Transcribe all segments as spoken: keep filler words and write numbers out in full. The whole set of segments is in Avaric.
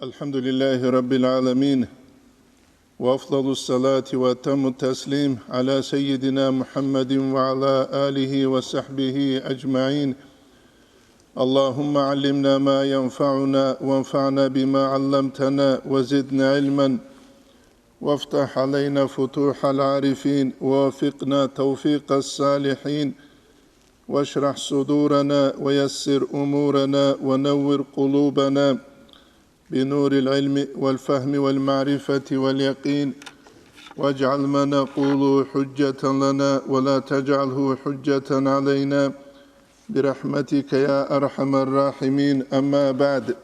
الحمد لله رب العالمين، وأفضل الصلاة وأتم التسليم على سيدنا محمد وعلى آله وصحبه أجمعين. اللهم علمنا ما ينفعنا وانفعنا بما علمتنا وزدنا علما وافتح علينا فتوح العارفين ووفقنا توفيق الصالحين واشرح صدورنا ويسر أمورنا ونور قلوبنا بنور العلم والفهم والمعرفة واليقين، واجعل ما نقول حجة لنا ولا تجعله حجة علينا برحمتك يا أرحم الراحمين. أما بعد.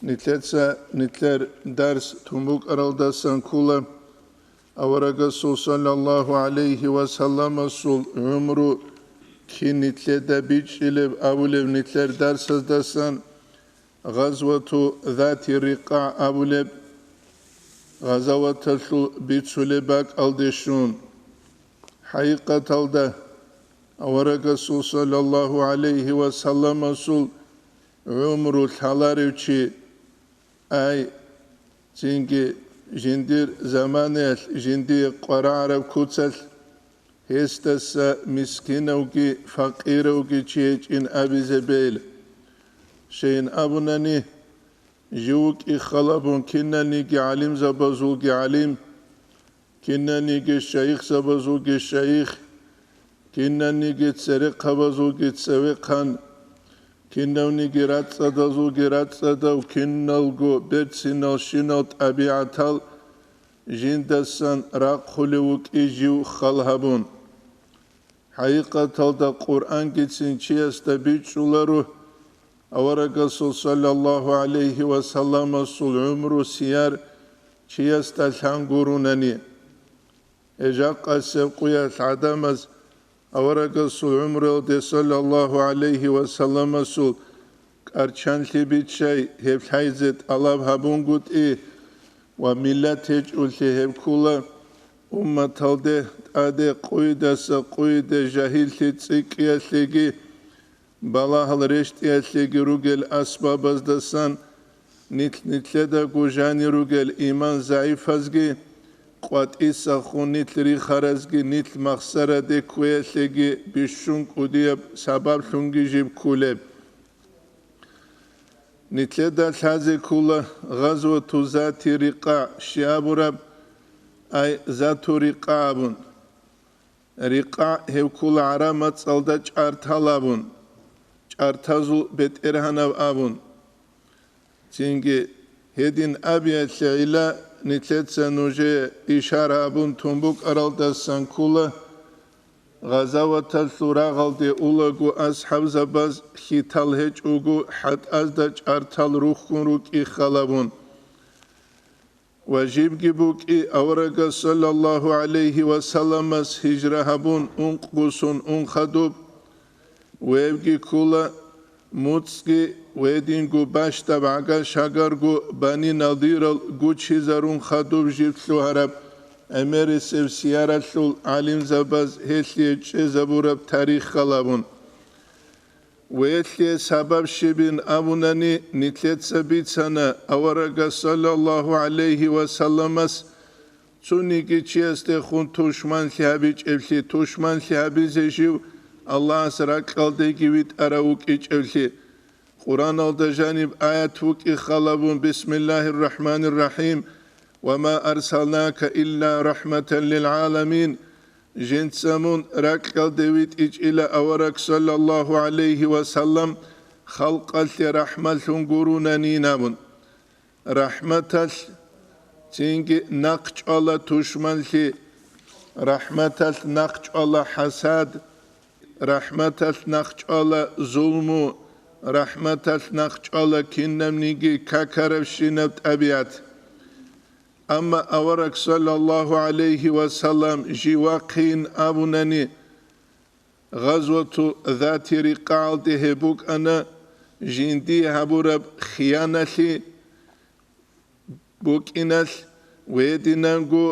Нилъеца нилъер дарс тун букӀаралдасан ккола аварагасул саллаллагьу гӀалайгьи ва салламасул гӀумру кин нилъеда бичӀчӀилеб абулеб нилъер дарсаздасан Гъазвату Зати Рикъа абулеб гъазаваталъул бицулеб бакӀалде щун. ХӀакъикъаталда, аварагасул саллаллагьу гӀалайгьи ва салламасул гӀумру лъаларев чи, ай, цинги жиндир заманаялъ жиндие къварагӀараб куцалъ, гьесдаса мискинавги факъиравги чи гьечӀин абизе бегьила. Щайин абунани, жив вукӀи халабун киналниги гӀалимзабазулги гӀалим, киналниги шайихзабазулги шайих, киналниги церехъабазулги цевехъан, кинавниги рацӀцӀадазулги рацӀцӀадав, киналго берцинал-щинал тӀабигӀатал жиндасан рахъулев вукӀи жив хал гьабун. ХӀакъикъаталда Къуръангицин чиясда бичӀчӀуларо, аварагасул саллаллагьу гӀалайгьи ва салламасул гӀумру сияр чиясда лъан гурунани. Гьеб жакъасеб къуялъ гӀадамаз аварагасул гӀумруялде саллаллагьу гӀалайгьи ва салламасул кӀарчанлъи биччай, гьеб лъайзе тӀалаб гьабунгутӀи ва миллат гьечӀолъи гьеб ккола, умматалде тӀаде къуйдаса къуйде жагьиллъи цӀикӀкӀиялъеги, балагьал рещтӀиялъеги ругел асбабаздасан нилъ-нилъедаго жанир ругел иман загӀипазги, къватӀисахун нилъ рихаразги, нилъ махсараде кквеялъеги бищун кӀудияб сабаблъунги жиб кколеб. Нилъеда лъазе ккола Гъазвату Зати Рикъа щиб абураб, ай, Зату Рикъа абун. Рикъа гьеб ккола гӀараб мацӀалда чӀартал абун, чӀартазул бетӀергьанав абун. Цинги гьедин абиялъе гӀилла нилъеца нужее ишара гьабун тун букӀаралдасан ккола, гъазаваталъул рагъалде улаго асхӀабзабаз хьитал гьечӀого хӀатӀазда чӀартал рухьун рукӀи халабун. Ва жибги букӀи аварагас саллаллагьу гӀалайгьи ва салламас гьижра гьабун ункъгусун ун хадуб, вебги ккула, муцӀги, гьединго бащдаб гӀагар-шагарго Бани Надирал гучизарун хадуб жиб лъугьараб гӀемерисеб сияралъул гӀалимзабаз гьелъие чӀезабураб тарих халабун. Ва гьелъие сабаб щибин абунани, нилъеца бицана аварагас саллаллагьу гӀалайгьи ва салламас цониги чиясдехун тушманлъи гьабичӀеблъи, тушманлъи гьабизе жив Аллагьас ракьалдеги витӀарав вукӀичӀеблъи. Къуръаналда жаниб аят вукӀи халабун: «Бисмиллагьир рахӀманир рахӀим, ва ма арсалнака илла рахӀматан лил гӀаламин». Жинца мун ракьалде витӀичӀила авараг саллаллагьу гӀалайгьи ва саллам халкъалъе рахӀмаллъун гурунанин абун. РахӀматалъ цинги нахъ чӀвала тушманлъи, рахӀматалъ нахъ чӀвала хӀасад, рахӀматалъ нахъ чӀвала зулму, рахӀматалъ нахъ чӀвала кинабниги какарабщинаб тӀабигӀат. Амма авараг саллаллагьу гӀалайгьи ва саллам жив вахъин абунани, Гъазвату Зати Рикъаалде гьеб букӀана жиндие гьабураб хияналъи букӀиналъ, гьединанго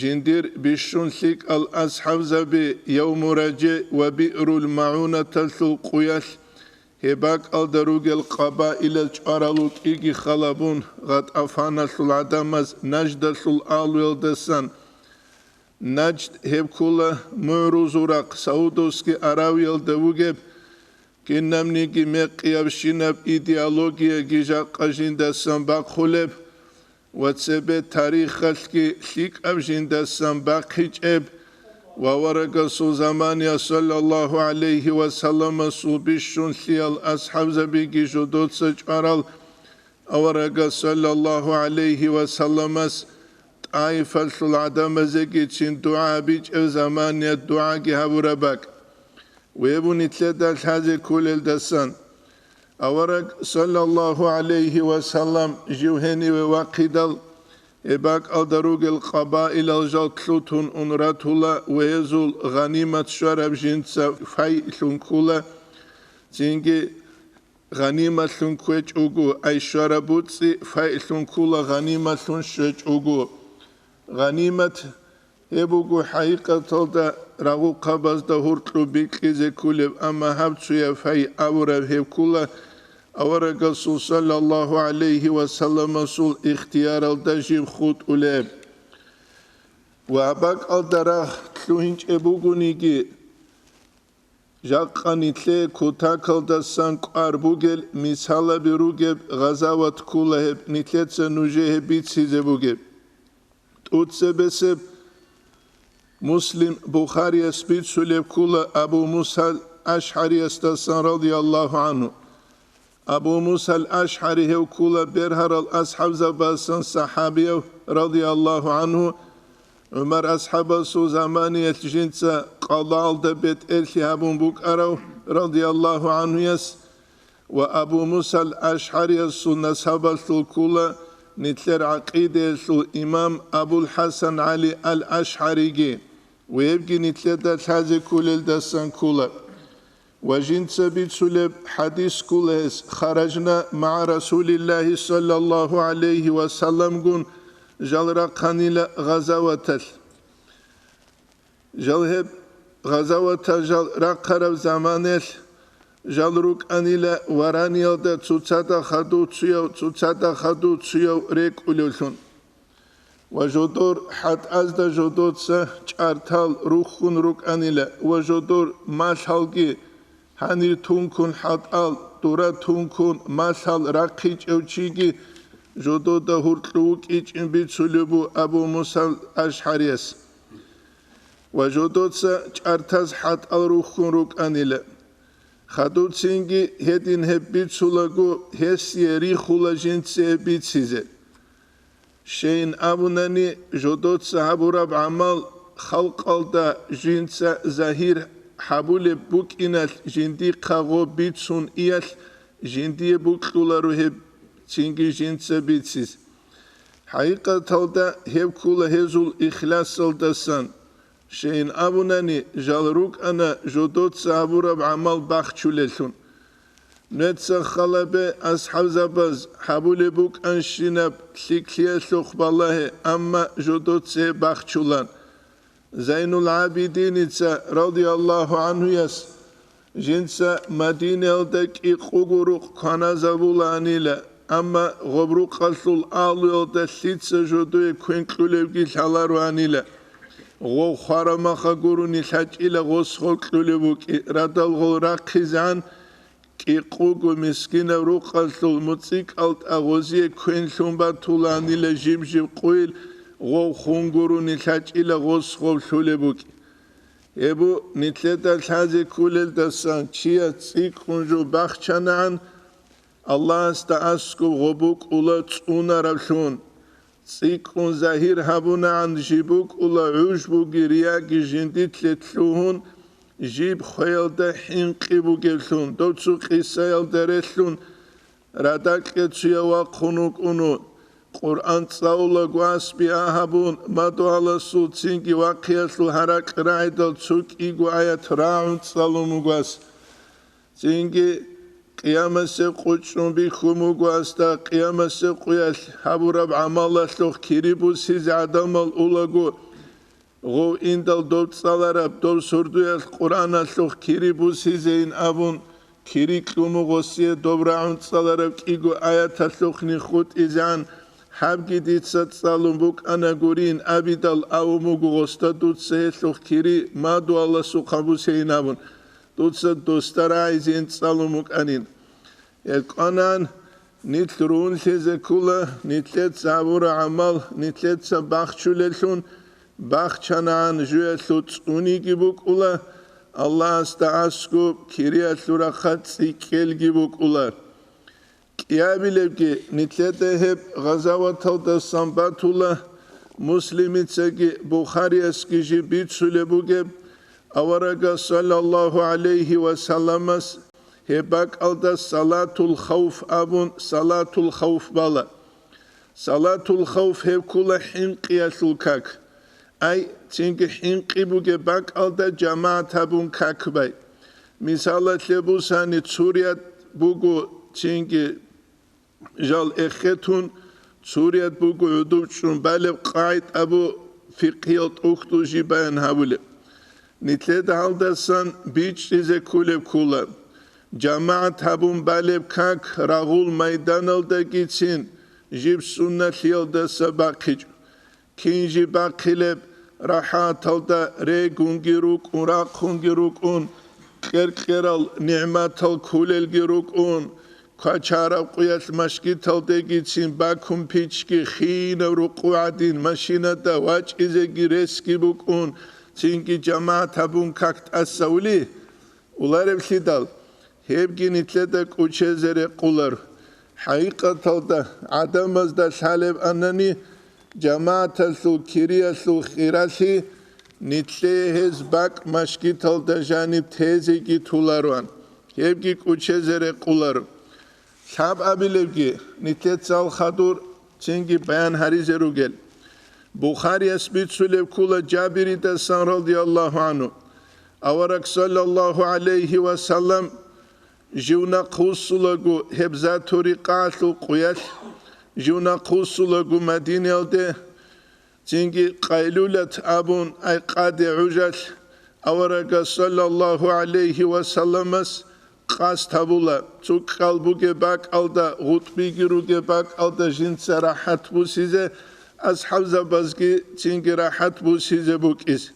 жиндир бищун лъикӀал асхӀабзаби Явму Ражи ва Биърул МагӀунаталъул къуялъ Гьеб бакӀалда ругел къабаилал чӀварал рукӀиги халабун, ГъатӀафаналъул гӀадамаз Наждалъул агьлуялдасан, Нажд гьеб ккола мугӀрузул рахъ Саудовский Аравиялда вугеб, кинабниги мекъиябщинаб идеологияги жакъа жиндасан бахъулеб ва цебе тарихалъги лъикӀаб жиндасан бахъичӀеб ва аварагасул замания саллаллагьу гӀалайгьи ва салламасул бищунлъиял асхӀабзабиги жодоца чӀварал аварагас саллаллагьу гӀалайгьи ва салламас ТӀаифалъул гӀадамазегицин дугӀа гьабичӀев замания дугӀаги гьабураб бакӀ. Веб нилъеда лъазе кколелдасан. Авараг саллаллагьу гӀалайгьи ва саллам жив гьениве вахъидал, гьеб бакӀалда ругел къабаилал жал лъутун ун ратула ва гьезул гъанимат щвараб жинца фай лъун ккула, цинги гъанималъун кквечӀого, ай щвараб буцӀи фай лъун ккула гъанималъун щвечӀого. Гъанимат гьеб буго хӀакъикъаталда рагъухъабазда гьоркьоб бикьизе кколеб, амма гьаб цояб фай абураб гьеб ккола аварагасул саллаллагьу гӀалайгьи ва салламасул ихтияралда жиб хутӀулеб. Ва гьаб бакӀалда рагъ лъугьинчӀеб бугониги, жакъа нилъее кутакалдасан кӀвар бугел мисалаби ругеб гъазават ккола гьеб, нилъеца нужее гьеб бицизе бугеб. ТӀуцебесеб Муслим Бухарияс бицулеб ккола Абу Мусал АшгӀариясдасан радияллагьу гӀангьу. Абу Мусал АшгӀари гьев ккула бергьарал асхӀабзабазсан сахӀабияв радияллагьу гӀангьу, ГӀумар асхӀабасул заманиялъ жинца къалаалда бетӀерлъи гьабун букӀарав радияллагьу гӀангьуяс, ва Абу Мусал АшгӀариясул насабалъул ккула нилъер гӀакъидаялъул имам Абул ХӀасан ГӀали ал-АшгӀариги, ва гьебги нилъеда лъазе кколелдасан ккула. Ва жинца бицулеб хӀадис ккола гьес: «Харажна магӀа Расулиллагьи саллаллагьу гӀалайгьи ва салламгун жал рахъанила гъазаваталъ». Жал гьеб гъазаватал жал рахъараб заманаялъ жал рукӀанила вараниялда цоцазда хадув цояв, цоцазда хадув цояв рекӀулевлъун. Ва жодор хӀатӀазда жодоца чӀартал рухьун рукӀанила ва жодор малъалги, гьанир тункун хӀатӀал, дура тункун малъал рахъичӀев чиги жодода гьоркьов вукӀичӀин бицулеб буго Абу Мусал АшгӀарияс. Ва жодоца чӀартаз хӀатӀал рухьун рукӀанила. Хадуцинги гьедин гьеб бицулаго, гьесие рихула жинцие бицизе. Щайин абунани, жодоца гьабураб гӀамал халкъалда жинца загьир гьабулеб букӀиналъ жиндихъа гъо бицун иялъ жиндие бокьуларо гьеб цинги жинца бицис. ХӀакъикъаталда гьеб ккола гьезул ихласалдасан. Щайин абунани, жал рукӀана жодоца гьабураб гӀамал бахчулеллъун. Нуеца халабе асхӀабзабаз гьабулеб букӀанщинаб лъикӀлъиялъухъ балагье, амма жодоце бахчулан. Зайнул ГӀабидиница радияллагьу гӀангьуяс жинца Мадинаялда кӀикъуго рукъ кваназабулаанила, амма гъоб рукъалъул агьлуялда лъица жодое квен кьулебги лъалароанила. Гъов хварамаха гурони лъачӀила гъос гъол кьулеб букӀи, радал гъол рахъизегӀан кӀикъуго мискинаб рукъалъул муцӀикӀалтӀа гъозие квен лъун батулаанила жиб-жиб къуйил, гъов хун гурони лъачӀила гъос гъов лъулеб букӀи. Гьеб бу нилъеда лъазе кколелдасан чияс цӀикӀкӀун жо бахчанагӀан, Аллагьасда аскӀоб гъо букӀула цӀунараблъун. ЦӀикӀкӀун загьир гьабунагӀан жиб букӀула гӀужбуги рияги жиндилъе лъугьун, жиб хвеялда хӀинкъи бугеблъун. Дов цо къисаялда релълъун, радакье цуяв вахъун вукӀуну, Къуръан цӀалулаго асби а гьабун, мадугьаласул цинги вахъиялъул гьаракь рагӀидал цо кӀиго аят рагӀун цӀалун вуго ас. Цинги Къиямасеб къо чӀун бихьун буго асда, Къиямасеб къоялъ гьабураб гӀамалалъухъ кири буссизе гӀадамал улаго, гъов индал дов цӀалараб, дов сордоялъ Къуръаналъухъ кири буссизейин абун, Кири кьуму гъосие доб рагӀун цӀалараб кӀиго аяталъухъни хутӀизегӀан, гьабги дица цӀалун букӀана гурин абидал авун буго гъосда дуца гьелъухъ кири мадугьаласухъа бусейин абун, дуца досда рагӀизейин цӀалун букӀанин. Гьел кӀванан, нилъ рунлъизе ккола, нилъеца гьабура гӀамал, нилъеца бахчулеллъун, бахчанагӀан жуялъул цӀуниги букӀула, Аллагьасда аскӀуб кириялъул рахъа цӀикӀкӀелги букӀула. КӀиабилебги, нилъеда гьеб гъазаваталдасан батула, Муслимицаги Бухариясги жиб бицулеб бугеб, аварагас саллаллагьу гӀалайгьи ва салламас гьеб бакӀалда салатул хавф абун, салатул хавф бала. Салатул хавф гьеб ккула хӀинкъиялъул как. Ай, цинги хӀинкъи бугеб бакӀалда жамагӀат гьабун как бай. Мисалалъе бусани, цурият буго цинги жал эхетун, цурият буго гӀодов чӀун балеб къагӀид абу фикъгьиял тӀухьдул жиб баян гьабулеб. Нилъеда гьалдасан бичӀчӀизе кколеб ккула. ЖамагӀат гьабун балеб как рагъул майданалдагицин жиб сунналъиялдаса бахъичӀо. Кин жиб бахъилеб, рахӀаталда регунги рукӀун, рахъунги рукӀун, кьер-кьерал нигӀматал кколелги рукӀун, квачараб къуялъ машгиталдегицин бакун пичги хинаб рукъу гӀадин, машинада вачӀизеги ресги букӀун, цинги жамагӀат гьабун как тӀаса ули? Улареблъидал, гьебги нилъеда кӀучезе рекъулар. ХӀакъикъаталда, гӀадамазда лъалеб анани, жамагӀаталъул кириялъул хиралъи, нилъее гьез бакӀ машгиталда жаниб тезеги толароан, гьебги кӀучезе рекъулар. Лъабабилебги, нилъецал хадур цинги баян гьаризе ругел. Бухарияс бицулеб ккула Жабиридасан радияллагьу гӀангьу. Авараг саллаллагьу гӀалайгьи ва саллам жив нахъвуссулаго гьеб Зату-Рикъалъул къуялъ, жив нахъвуссулаго Мадинаялде, цинги къайлулат абун, ай къаде гӀужалъ, аварагас саллаллагьу гӀалайгьи ва салламас къасд гьабула, цо кӀал бугеб бакӀалда, гъутӀбиги ругеб бакӀалда жинца рахӀат бусизе, асхӀабзабазги цинги рахӀат бусизе букӀизе.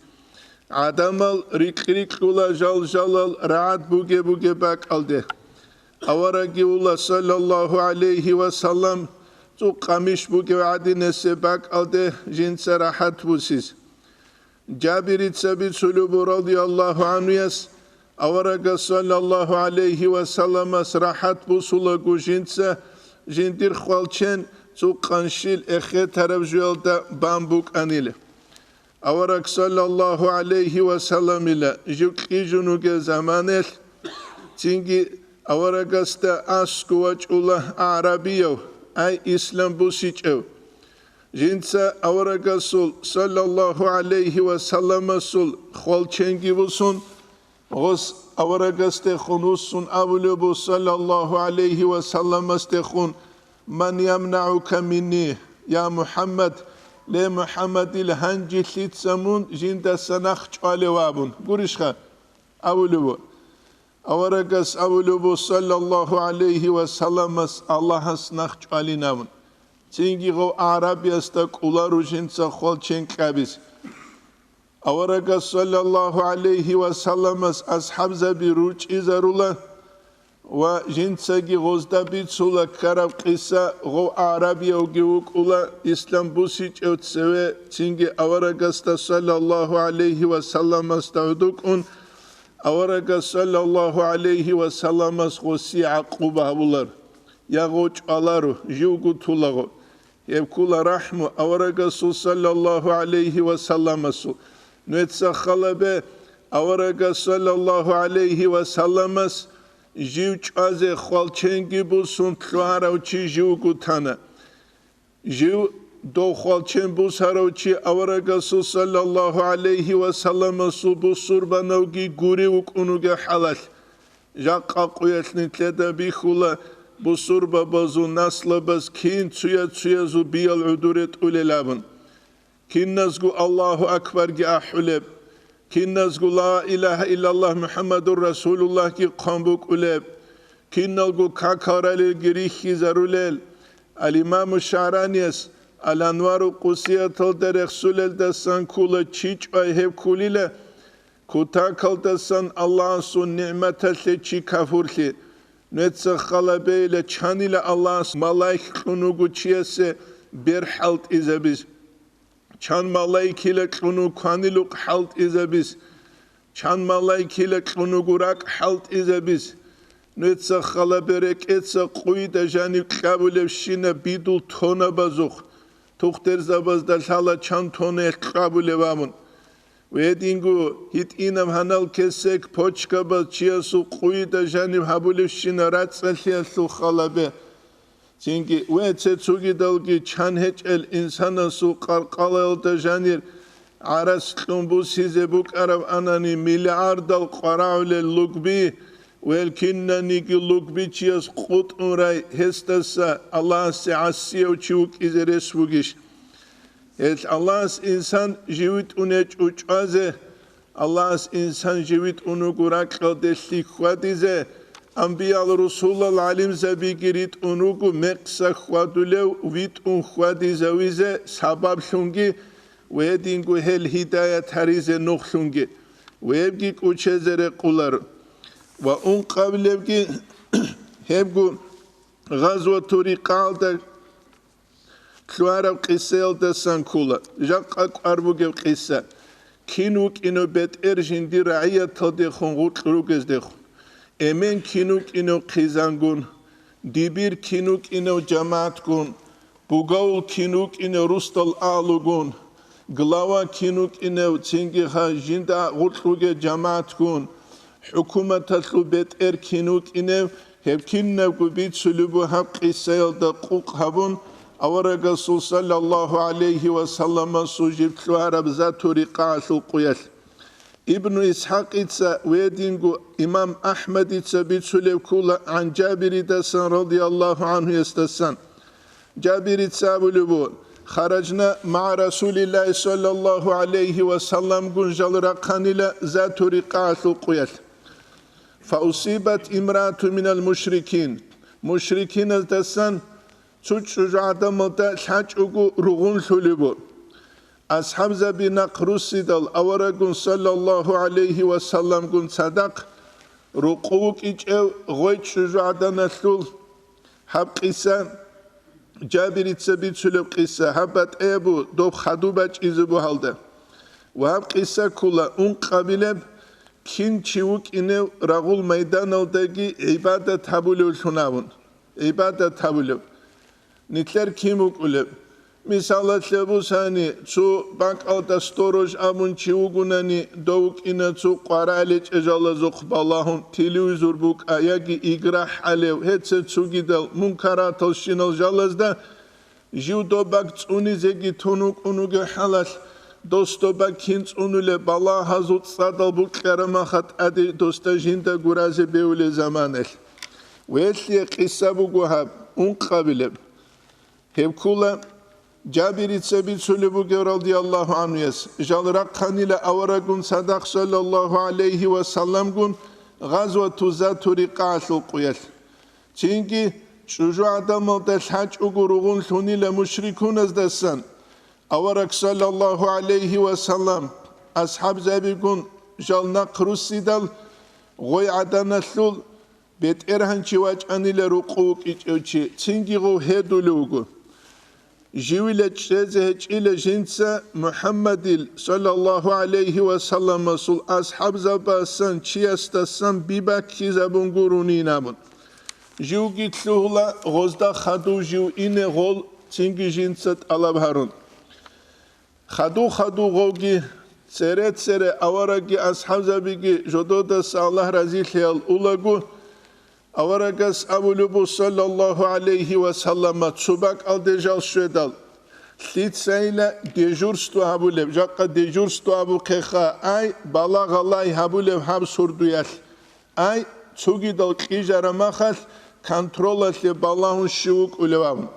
ГӀадамал рикь-рикьула жал-жалал рагӀад бугеб-бугеб бакӀалде. Аварагги ула, саллаллагьу гӀалайгьи ва саллам, цо къамиш бугев гӀадинесеб бакӀалде жинца рахӀат бусиз. Жабирица бицулеб буго радияллагьу гӀангьуяс, аварагас саллаллагьу гӀалайгьи ва салламас рахӀат бусулаго жинца жиндир хвалчен цо къанщил эхетараб жуялда бан букӀанила. Авараг саллаллагьу гӀалайгьи ва салламила жив кьижун вугев заманаялъ, цинги аварагасда аскӀов вачӀула агӀрабияв, ай ислам бусичӀев. Жинца аварагасул саллаллагьу гӀалайгьи ва салламасул хвалченги бусун, гъос аварагасдехун вуссун абулеб буго саллаллагьу гӀалайгьи ва салламасдехун: «Ман ямнагӀука минни, я МухӀаммад? Ле МухӀаммадил, гьанже лъица мун жиндаса нахъ чӀвалев?» абун. Гурищха? Абулеб буго. Аварагас абулеб буго саллаллагьу гӀалайгьи ва салламас Аллагьас нахъ чӀвалин абун. Цинги гъов агӀрабиясда кӀоларо жинца хвалчен кьабиз. Аварагас саллаллагьу гӀалайгьи ва салламас асхӀабзаби ручӀизарула ва жинцаги гъозда бицула ккараб къиса. Гъов агӀрабиявги вукӀула ислам бусичӀев цеве, цинги аварагасда саллаллагьу гӀалайгьи ва салламасда гӀодукӀун, аварагас саллаллагьу гӀалайгьи ва салламас гъосие гӀакъуба гьабулар, я гъов чӀваларо, живго тулаго. Гьеб ккула рахӀму аварагасул саллаллагьу гӀалайгьи ва салламасул. Нужеца хал гьабе, аварагас саллаллагьу гӀалайгьи ва салламас жив чӀвазе хвалченги бусун лъугьарав чи живго тана. Жив дов хвалчен бусарав чи аварагасул саллаллагьу гӀалайгьи ва салламасул бусурбанавги гурев вукӀун вугев хӀалалъ. Жакъа къуялъ нилъеда бихьула бусурбабазул наслабаз кин цуя-цуязул биял гӀодор ретӀулел абун. Киназго Аллагьу акбарги ахӀулеб, киназго Ла илагьа иллаллагь МухӀаммадур Расулуллагьги хъван букӀулеб, Киналго какал ралелги рихьизарулел. Ал-Имаму ШагӀранияс Ал-Анвару Къусияталда рехсулелдасан ккола, чи чӀвай гьеб кколила, кутакалдасан Аллагьасул нигӀматалъе чи кафурлъи. Нуеца хал гьабейила, чанила Аллагьас малаик кьун вуго чиясе бер хӀалтӀизабиз. Чан малаикила кьун вуго кванилукъ хӀалтӀизабиз, чан малаикила кьун вуго ракӀ хӀалтӀизабиз. Нуеца хал гьабе, рекӀеца къуйда жанив кьабулебщина бидул тонабазухъ, тухтерзабазда лъала чан тонаялъ кьабулеб абун. Гьединго гьитӀинаб гьанал кесек почкабаз чиясул къуйда жанив гьабулебщина рацӀцӀалъиялъул хал гьабе. Цинги вецецугидалги чан гьечӀел инсанасул къаркъалаялда жанир гӀарац кьун бусизе букӀараб анани, миллиардал къварагӀулел лугби, велкиннаниги лугбичияс къутӀун рай, гьесдаса Аллагьасе гӀасияв чи вукӀизе рес бугищ? Гьелъ Аллагьас инсан живитӀун гьечӀо чӀвазе, Аллагьас инсан живитӀун вуго ракьалде лъикӀ хьвадизе, анбиял-русулал гӀалимзабиги ритӀун руго мекъса хьвадулев витӀун хьвадизавизе сабаблъунги ва гьединго гьел гьидаят гьаризе нухлъунги, ва гьебги кӀучезе рекъолар. Ва ункъабилебги гьебго Гъазвату Рикъалда лъугьараб къисаялдасан ккола. Жакъа кӀвар бугеб къиса. Кин вукӀинев бетӀер жиндир рагӀияталдехун гъоркь ругездехун, эмен кин вукӀинев хъизангун, дибир кин вукӀинев жамагӀатгун, бугавул кин вукӀинев русдал агьлугун, глава кин вукӀинев цинги гьа жинда гъоркь ругел жамагӀатгун, хӀукуматалъул бетӀер кин вукӀинев, гьеб кинабго бицулеб буго гьаб къисаялда къукъ гьабун, аварагасул саллаллагьу гӀалайгьи ва салламасул жиб лъугьараб Зату Рикъаалъул къуялъ. Ибну ИсхӀакъица ва гьединго имам АхӀмадица бицулеб ккола гӀан Жабиридасан радияллагьу гӀанхуясдасан. Жабирица абулеб буго: «Харажна магӀа Расулиллагьи саллаллагьу гӀалайгьи ва салламгун жал рахъанила Зату Рикъаалъул къуялъ. Фаусибат имраату минал мушрикин». Мушрикиназдасан цо чӀужугӀадамалда лъачӀого ругъунлъулеб буго. АсхӀабзаби нахъ руссидал авараггун саллаллагьу гӀалайгьи ва салламгун цадахъ рукъу вукӀичӀев гъой чӀужугӀаданалъул Гьаб къиса, Жабирица бицулеб къиса, гьаб батӀияб буго доб хадуб бачӀизе бугьалда. Ва гьаб къиса ккола ункъабилеб, кин чи вукӀинев рагъул майданалдаги гӀибадат гьабулевлъун абун. ГӀибадат гьабулев. Нилъер кин вукӀулеб? Мисалалъе бусани, цо бакӀалда сторож абун чи вугунани, дов вукӀина цо къвараличӀе жалазухъ балагьун, телевизор букӀа яги игра хӀалев, гьеце цогидал мункараталщинал жалазда жив доб бакӀ цӀунизеги тун вукӀун вугев хӀалалъ, дос доб бакӀ кин цӀунулеб балагьазул цӀадал букьараб маха тӀаде досда жинда гуразе бевулел заманалъ. Велъие къиса буго гьаб, ункъабилеб. Гьеб ккола Жабирица бицулеб бугев радияллагьу гӀанхуяс, жал рахъанила авараггун цадахъ саллаллагьу гӀалайгьи ва салламгун гъазвату Зату Рикъаалъул къуялъ. Цинги чӀужугӀадамалда лъачӀого ругъунлъунила мушрикуназдасан. Авараг саллаллагьу гӀалайгьи ва саллам асхӀабзабигун жал нахъ руссидал, гъой гӀаданалъул БетӀергьан чи вачӀанила рукъу вукӀичӀев чи, цинги гъов гьедулев вуго. Живила чӀезе гьечӀила жинца МухӀаммадил, саллаллагьу гӀалайгьи ва салламасул асхӀабзабасан чиясдасан би баккизабун гуронин абун. Живги лъугьула гъозда хадув жив ине гъол, цинги жинца тӀалаб гьарун. Хадув-хадув гъовги, цере-цере аварагги асхӀабзабиги жододаса Аллагь разилъаял улаго, аварагас абулеб буго, саллаллагьу гӀалайгьи ва саллама, цо бакӀалде жал щведал, лъицайила дежурство гьабулеб, жакъа дежурство абухъеха, ай, балагьалай гьабулеб гьаб сурдуялъ, ай, цогидал кьижараб махалъ контролалъе балагьун щив вукӀулев абун.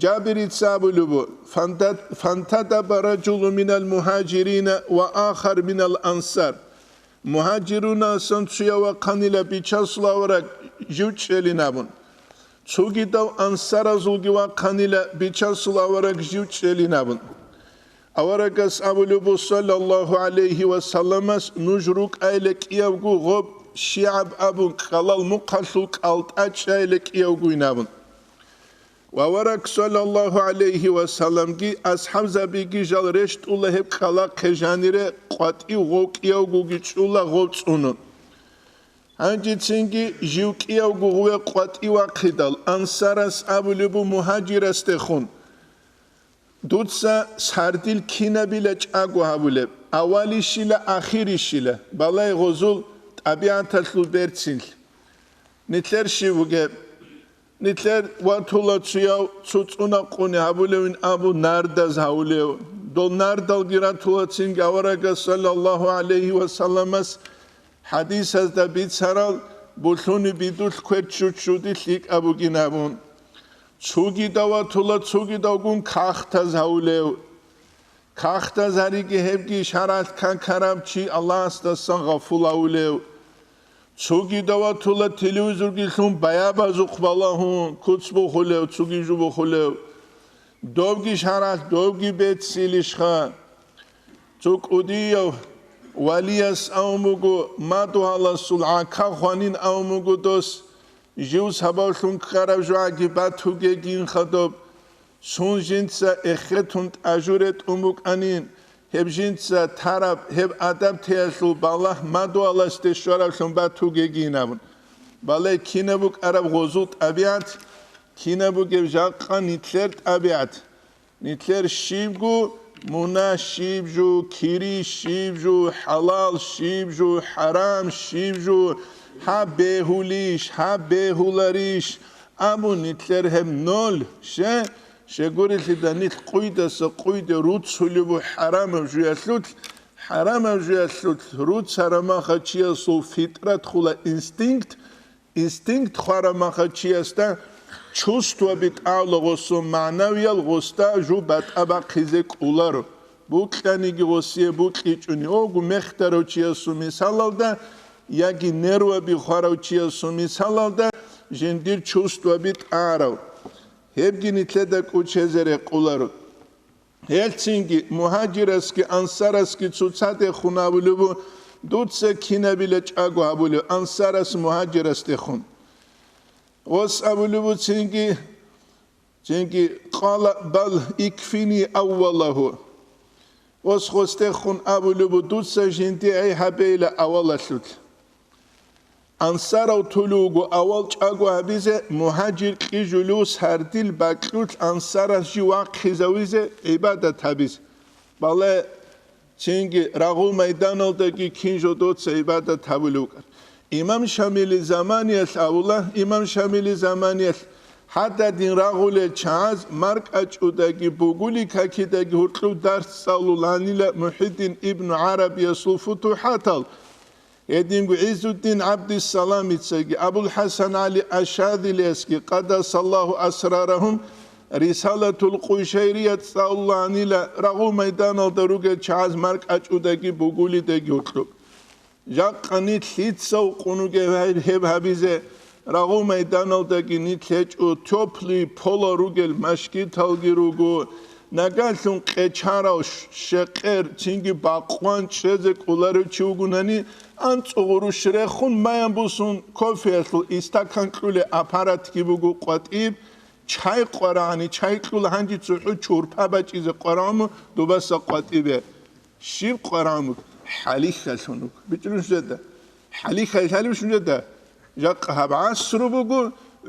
Жабирица абулеб буго: «Фанта-, фантадаба ражулу минал мухӀажирина ва ахар минал ансар». МухӀажирунасан цуяв вахъанила, Бичасул авараг жив чӀелин абун. Цогидав ансаразулги вахъанила, Бичасул авараг жив чӀелин абун. Аварагас абулеб буго, саллаллагьу гӀалайгьи ва салламас, нуж рукӀайила кӀиявго гъоб шигӀаб абун, кӀалал мухъалъул кӀалтӀа чӀайила кӀиявгойин абун. Ва авараг, саллаллагьу гӀалайгьи ва салламги асхӀабзабиги жал рещтӀула гьеб кӀалахъе жанире, къватӀив гъов кӀиявгоги чӀула гъов цӀунун. Гьанжецинги жив кӀиявго гъуве къватӀив вахъидал, ансарас абулеб буго мугьажирасдехун: «Дуца сардил кинабила чӀаго гьабулеб, авалищила, ахирищила, балай гъозул тӀабигӀаталъул берцинлъ. Нилъер щив вугеб? Нилъер ватула цуяв цо цӀунакъуни гьабулевин абу нардаз гьавулев». Дол нардалги ратулацинги аварагас, саллаллагьу гӀалайгьи ва салламас, хӀадисазда бицарал, булъуни бидулъ квер чуччуди лъикӀаб бугин абун. Цогидав ватула цогидавгун кагътаз гьавулев. Кагътаз гьариги гьебги шаргӀалъ какараб чи Аллагьасдасан гъафул гьавулев. Цогидав ватула телевизорги лъун баябазухъ балагьун куц бухулев, цоги жо бухулев. Добги шаргӀалъ, добги беццилищха. Цо кӀудияв валияс авун буго, мадугьаласул гӀака хванин авун буго дос, жив сабаблъун ккараб жугьаги батугегин хадуб. Цун жинца эхетун тӀажу ретӀун букӀанин, гьеб жинца тараб, гьеб адабтеялъул балагь мадугьаласде щвараблъун батугегин абун. Балай кинаб букӀараб гъозул тӀабигӀат, кинаб бугеб жакъа нилъер тӀабигӀат. Нилъер щибго, мунагь щиб жо, кири щиб жо, хӀалал щиб жо, хӀарам щиб жо, гьаб бегьулищ, гьаб бегьуларищ абун, нилъер гьеб ноль. Ще, щегурелъида нилъ къуйдаса къуйде руцулеб бу хӀарамаб жуялъулъ, хӀарамаб жуялъулъ руцарамаха чиясул фитрат хула, инстинкт, Инстинкт хварамаха чиясда чувствоби тӀагӀула гъосун, магӀнавиял гъосда жо батӀа бахъизе кӀоларо. Букьаниги гъосие букьичӀони, ого мехтарав чиясул мисалалда яги нерваби хварав чиясул мисалалда жиндир чувствоби тӀагӀарав. Гьебги нилъеда кӀочезе рекъоларо. Гьелцинги мугьажирасги ансарасги цоцадехун абулеб бу, дуца кинабила чӀаго гьабулев ансарас мугьажирасдехун. Гъос абулеб бу цинги, цинги, къала: «Бал икфини аввалагьу». Гъос гъосдехун абулеб бу, дуца жинди гӀей гьабейила авалалъулъ. Ансарав тулев вуго авал чӀаго гьабизе, мугьажир кьижулев сардил бакьулъ ансарас жив вахъизавизе, гӀибадат гьабизе. Бале, цинги рагъул майданалдаги кин жо доца гӀибадат гьабулев вукӀар. Имам Шамили заманиялъ абула, имам Шамили заманиялъ гьададин рагъулел чагӀаз маркӀачӀудаги бугули какидаги гьуркьуб дарс цӀалуланила МухӀиддин ибну ГӀарабиясул футухӀатал. Гьединго ГӀиззуддин ГӀабдиссаламицаги, АбулхӀасан ГӀали Ашадилиясги, къадасаллагьу асрарагьум, Рисалатул Къушайрият цӀалуланила рагъул майданалда ругел чагӀаз маркӀачӀудаги бугулидаги гьоркьоб. Жакъа нилъ лъица вукъун вугев гьеб гьабизе? Рагъул майданалдаги нилъ гьечӀо, тёплый пола ругел машгиталги руго, нагалъун къечарав ш-, щекъер, цинги бакъван чӀезе кӀоларев чи вугунани, анцӀго гъурущ рехун, маян бусун, кофеялъул истакан кьулеб аппаратги буго къватӀиб, чай къварагӀани, чай кьула, гьанже цохӀо чурпа бачӀизе къварагӀун дубаса къватӀибе. Щиб къварагӀун буго? ХӀалихьалъун буго. БичӀчӀулищ жеда? ХӀалихьалъ гьалебищ жеда? Жакъа гьаб гӀасру буго,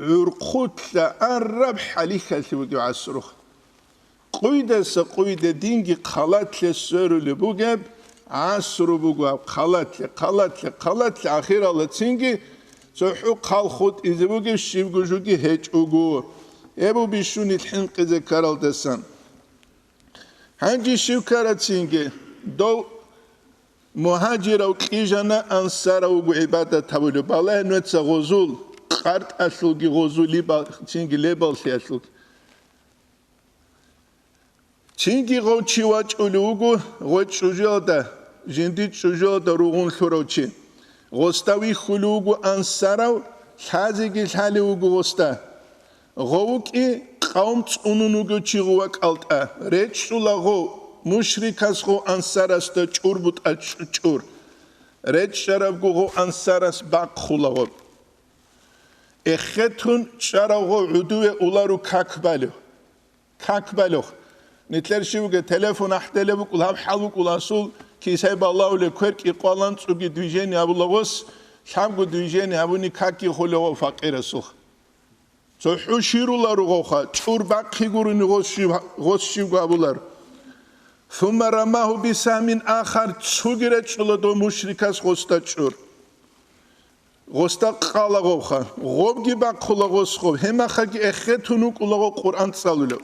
гӀурхъулъа араб хӀалихьалъи бугеб гӀасруха. Къуйдаса къуйде динги хъалатлъе сверулеб бугеб гӀасру буго гьаб, хъалатлъе, хъалатлъе, хъалатлъе, ахиралда цинги цохӀо хъал хутӀизе бугеб щибго жуги гьечӀого. Гьеб бищунил хӀинкъизе ккаралдасан. Гьанже щив ккарацинги, дов мугьажирав кьижана, ансарав вуго гӀибадат гьабулев, балагье нуца гъозул къартӀалъулги гъозул либал-, цинги лебаллъиялъулги. Цинги гъов чи вачӀулев вуго гъой чӀужуялда, жиндир чӀужуялда ругъун лъурав чи. Гъосда вихьулев вуго ансарав, Лъазеги лъалев вуго гъосда. Гъов вукӀи къавм цӀунун вугев чи гъов вакӀалтӀа, речӀчӀула гъов мушрикас гъов ансарасда чӀур бутӀа чӀу-, чӀур. РечӀчӀарабго гъов ансарас бахъула гъоб. Эхетун чӀарав гъов гӀудуве улару как балев. Как балев. Нилъер щивги телефон ахӀделеб букӀул, гьаб хӀал букӀул асул, кисай балагьулеб квер кӀикъвалан цӀуги движение гьабула гъос, лъабго движение гьабуни какги холев гъов факъирасухъ. ЦохӀо щируларо гъовха, чӀур бахъи гурони гъос щив-, гъос щивго гьабулар. Сумма рамагьу бисамин ахар, цоги речӀчӀула дов мушрикас гъосда чӀур. Гъосда къала гъовха, гъобги бахъула гъос гъов, гьемахаги эхетун вукӀула гъов Къуръан цӀалулев.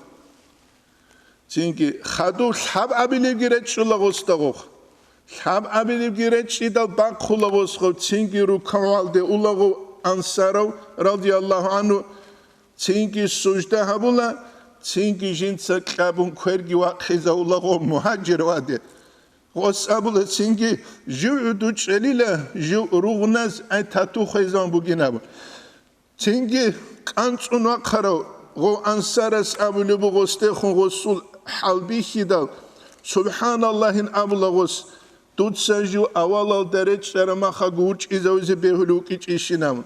Цинги хадув лъабабилебги речӀчӀула гъосда гъов. Лъабабилебги речӀчӀидал бахъула гъос гъов, цинги рукугӀалде ула гъов ансарав, радияллагьу гӀангьу, цинги сужда гьабула, цинги жинца кьабун кверги вахъизавула гъов мугьажир ваде. Гъос абула цинги, жив гӀуду чӀелила, жив ругъназ ай тату хвезавун бугин абун. Цинги кӀанцӀун вахъарав гъов ансарас абулеб буго гъосдехун гъосул хӀалбихьидал, «СубхӀаналлагьин» абула гъос, дуца жив авалалда речӀчӀараб махаго вучӀизавизе бегьулев вукӀичӀищинаб.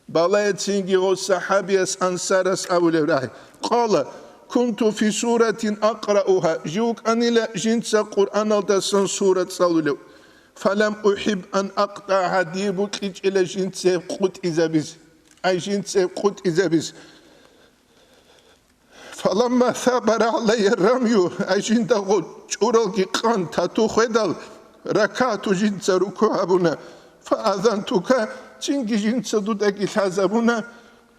Балагье цинги гъов сахӀабияс ансарас абулеб рагӀи. Къала, кунту фи суратин акъраугьа, жив вукӀанила жинца Къуръаналдасан сура цӀалулев. Фалам ухӀиб ан акътӀагьа, дие букӀичӀила жинца гьеб къутӀизабизе. Ай жинца гьеб къутӀизабизе. Фаламма сабара гӀалайя рамю, ай жинда гъо чӀуралги къан тату хведал, ракагӀту жинца рукугӀ гьабуна, фаазантука, цинги жинца дудаги лъазабуна,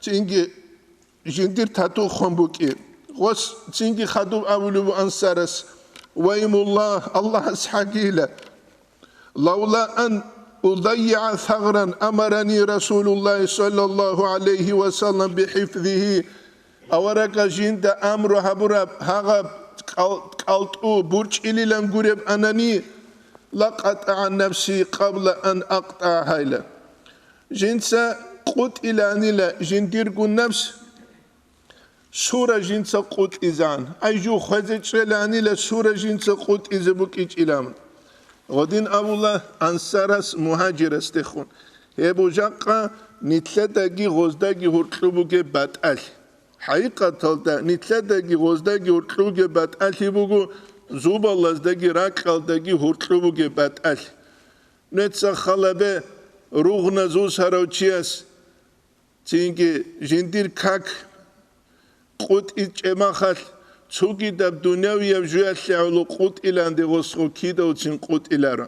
цинги жиндир тату хъван букӀи. Гъос цинги хадуб абулеб ансарас, Ваймуллагь, Аллагьас хӀагийила. Лавла ан удаййигӀа сагъран амарани Расулуллагьи саллаллагьу гӀалайгьи ва саллам бихӀифзигьи, аварагас жинда амру гьабураб гьагъаб кӀал-, кӀалтӀу бурчӀилилан гуреб анани, лакъатӀагӀа нафси къабла ан акътӀагӀа гьайла. Жинца къутӀиланила жиндирго нафс, сура жинца къутӀизан. Ай жу хвезе чӀеланила сура жинца къутӀизе букӀичӀилан. Гъодин абула ансарас мугьажирасдехун. Гьеб жакъа нилъедаги гъоздаги гьуркьу бугеб батӀалъи. ХӀакъикъаталда нилъедаги гъоздаги гьуркьу бугеб батӀалъи буго, зубалаздаги ракьалдаги гьуркьу бугеб батӀалъи. Нуца халабе ругъназ усарав чияс цинги жиндир как къутӀичӀеб махалъ, цогидаб дунявияб жуялъе гӀоло къутӀиланде гъосго кидавцин къутӀиларо.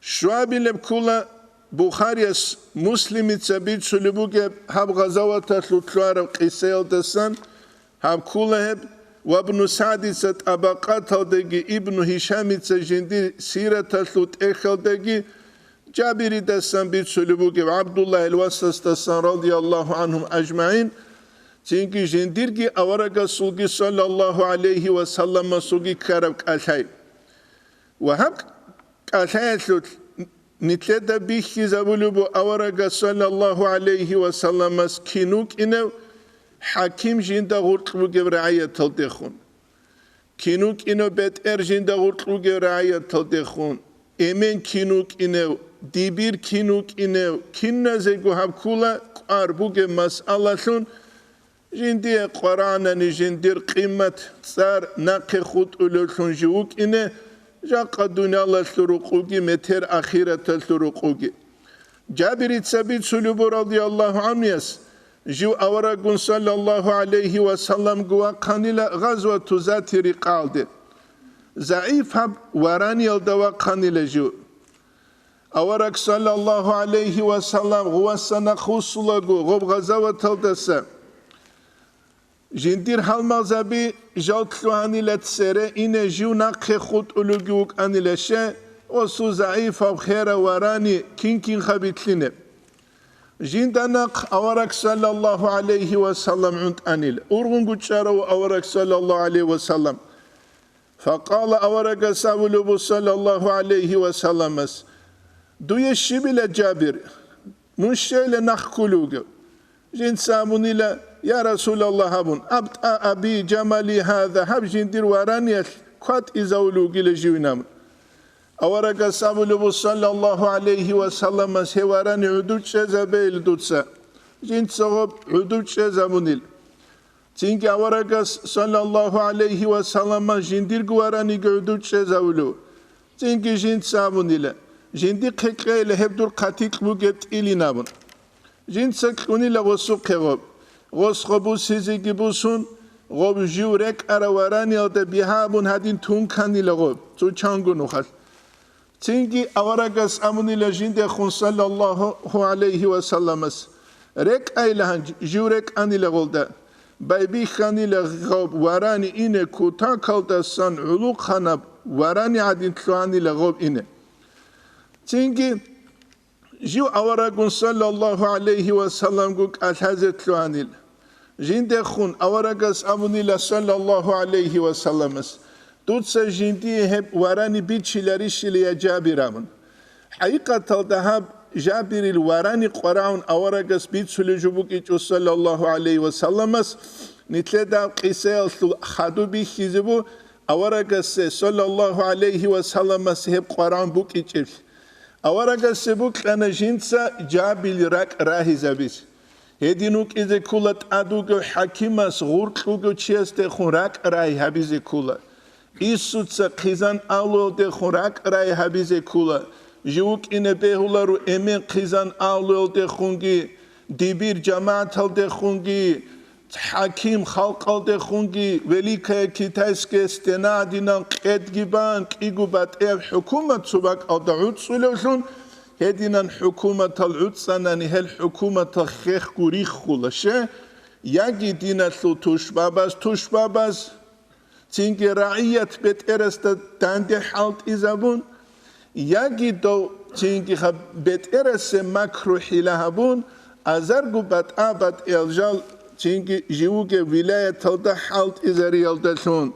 Щуабилеб ккола Бухарияс Муслимица бицулеб бугеб гьаб гъазаваталъул лъугьараб къисаялдасан, гьаб ккола гьеб ва Ибну СагӀдица ТӀабакъаталдаги Ибну Гьишамица жиндир сираталъул тӀехьалдаги Жабиридасан бицулеб бугеб, ГӀабдуллагьил васасдасан, радияллагьу гӀангьум ажмагӀин, цинги жиндирги аварагасулги саллаллагьу гӀалайгьи ва салламасулги ккараб кӀалъай. Ва гьаб кӀалъаялъулъ нилъеда бихьизабулеб буго аварагас саллаллагьу гӀалайгьи ва салламас кин вукӀинев хӀаким жинда гъуркь бугеб рагӀияталдехун. Кин вукӀинев бетӀер жинда гъуркь бугев рагӀияталдехун, эмен кин вукӀинев, дибир кин вукӀинев, киназего гьаб ккола кӀвар бугеб масъалалъун, жиндие къварагӀанани жиндир къимат, цӀар нахъе хутӀулевлъун жив вукӀине, жакъа дуниялалъул рукъуги метер ахираталъул рукъуги. Жабирица бицулеб буго радияллагьу гӀангьуяс, жив авараггун саллаллагьу гӀалайгьи ва салламго вахъанила гъазвату Зати Рикъалде. ЗагӀифаб вараниялда вахъанила жив. Авараг саллаллагьу гӀалайгьи ва саллам гъуваса нахъвуссулаго гъоб гъазаваталдаса, жиндир гьалмагъзаби жал лъугьанила цере ине жив нахъе хутӀулевги вукӀанила ше, осу загӀипав хера варани кин-кинха битлъине. Жинда нахъ авараг саллаллагьу гӀалайгьи ва саллам гӀунтӀанила, ургъунгучӀарав авараг саллаллагьу гӀалайгьи ва саллам. Факъала аварагас абулеб саллаллагьу гӀалайгьи ва салламас: «Дуе щибила, Жабир?» Мун щейила нахъ кколев вугев. Жинца абунила: «Я Расулаллагь, абун, абтӀа аби жамали гьаза, гьаб жиндир вараниялъ кватӀизавулев вугила живин», абун. Аварагас абулеб буго, саллаллагьу гӀалайгьи ва салламас: «Гьев варани гӀодов чӀезабейила дуца». Жинца гьоб гӀодов чӀезабунила. Цинги аварагас, саллаллагьу гӀалайгьи ва салламас, жиндирго вараниги гӀодов чӀезавулев. Цинги жинца абунила: «Жиндихъе кьейила гьеб дур хъатикь бугеб тӀилин», абун. Жинца кьунила гъосухъе гъоб. Гъос гъоб бусизеги бусун, гъоб жив рекӀарав вараниялда бигьа абун гьадин тун кканила гъоб, цо чанго нухалъ. Цинги аварагас абунила жиндехун, саллаллагьу гӀалайгьи ва салламас: «РекӀайила гьанже», жив рекӀанила гъолда. Байбихьанила гъоб варани ине, кутакалдасан гӀулухъанаб варани гӀадин лъугьанила гъоб ине. Цинги жив аварагун, саллаллагьу гӀалайгьи ва салламгун, кӀалъазе лъугьанила. Жиндехун аварагас абунила, саллаллагьу гӀалайгьи ва салламас: «Дуца жиндие гьеб варани бичиларищила, я Жабир?» абун. ХӀакъикъаталда гьаб Жабирил варани къварагӀун аварагас бицулеб жо букӀичӀо, саллаллагьу гӀалайгьи ва салламас, нилъеда гьаб къисаялъул хадуб бихьизе буго аварагасе, саллаллагьу гӀалайгьи ва салламас, гьеб къварагӀун букӀичӀеблъи. Аварагасе букьана жинца Жабирил ракӀ рагьизабизе. Гьедин вукӀизе ккола тӀад вугев хӀакимас гъуркь вугев чиясдехун ракӀ рагьи гьабизе ккола. Инсуца хъизан авлуялдехун ракӀ рагьи гьабизе ккола. Жив вукӀине бегьуларо эмен хъизан авлуялдехунги, дибир жамагӀаталдехунги, хӀаким халкъалдехунги, Великая Китайская стена гьадинан къедги бан, кӀиго батӀияб хӀукумат цо бакӀалда гӀуцӀулевлъун, гьединан хӀукуматал гӀуцӀанани, гьел хӀукуматал хехго риххула, ще, яги диналъул тушбабаз тушбабаз, цинги рагӀият бетӀерасда данде хӀалтӀизабун, яги дов цинги гьаб бетӀерасе макру-хӀила гьабун, азарго батӀа-батӀиял жал цинги живуге вилаяталда хӀалтӀизариялдалъун.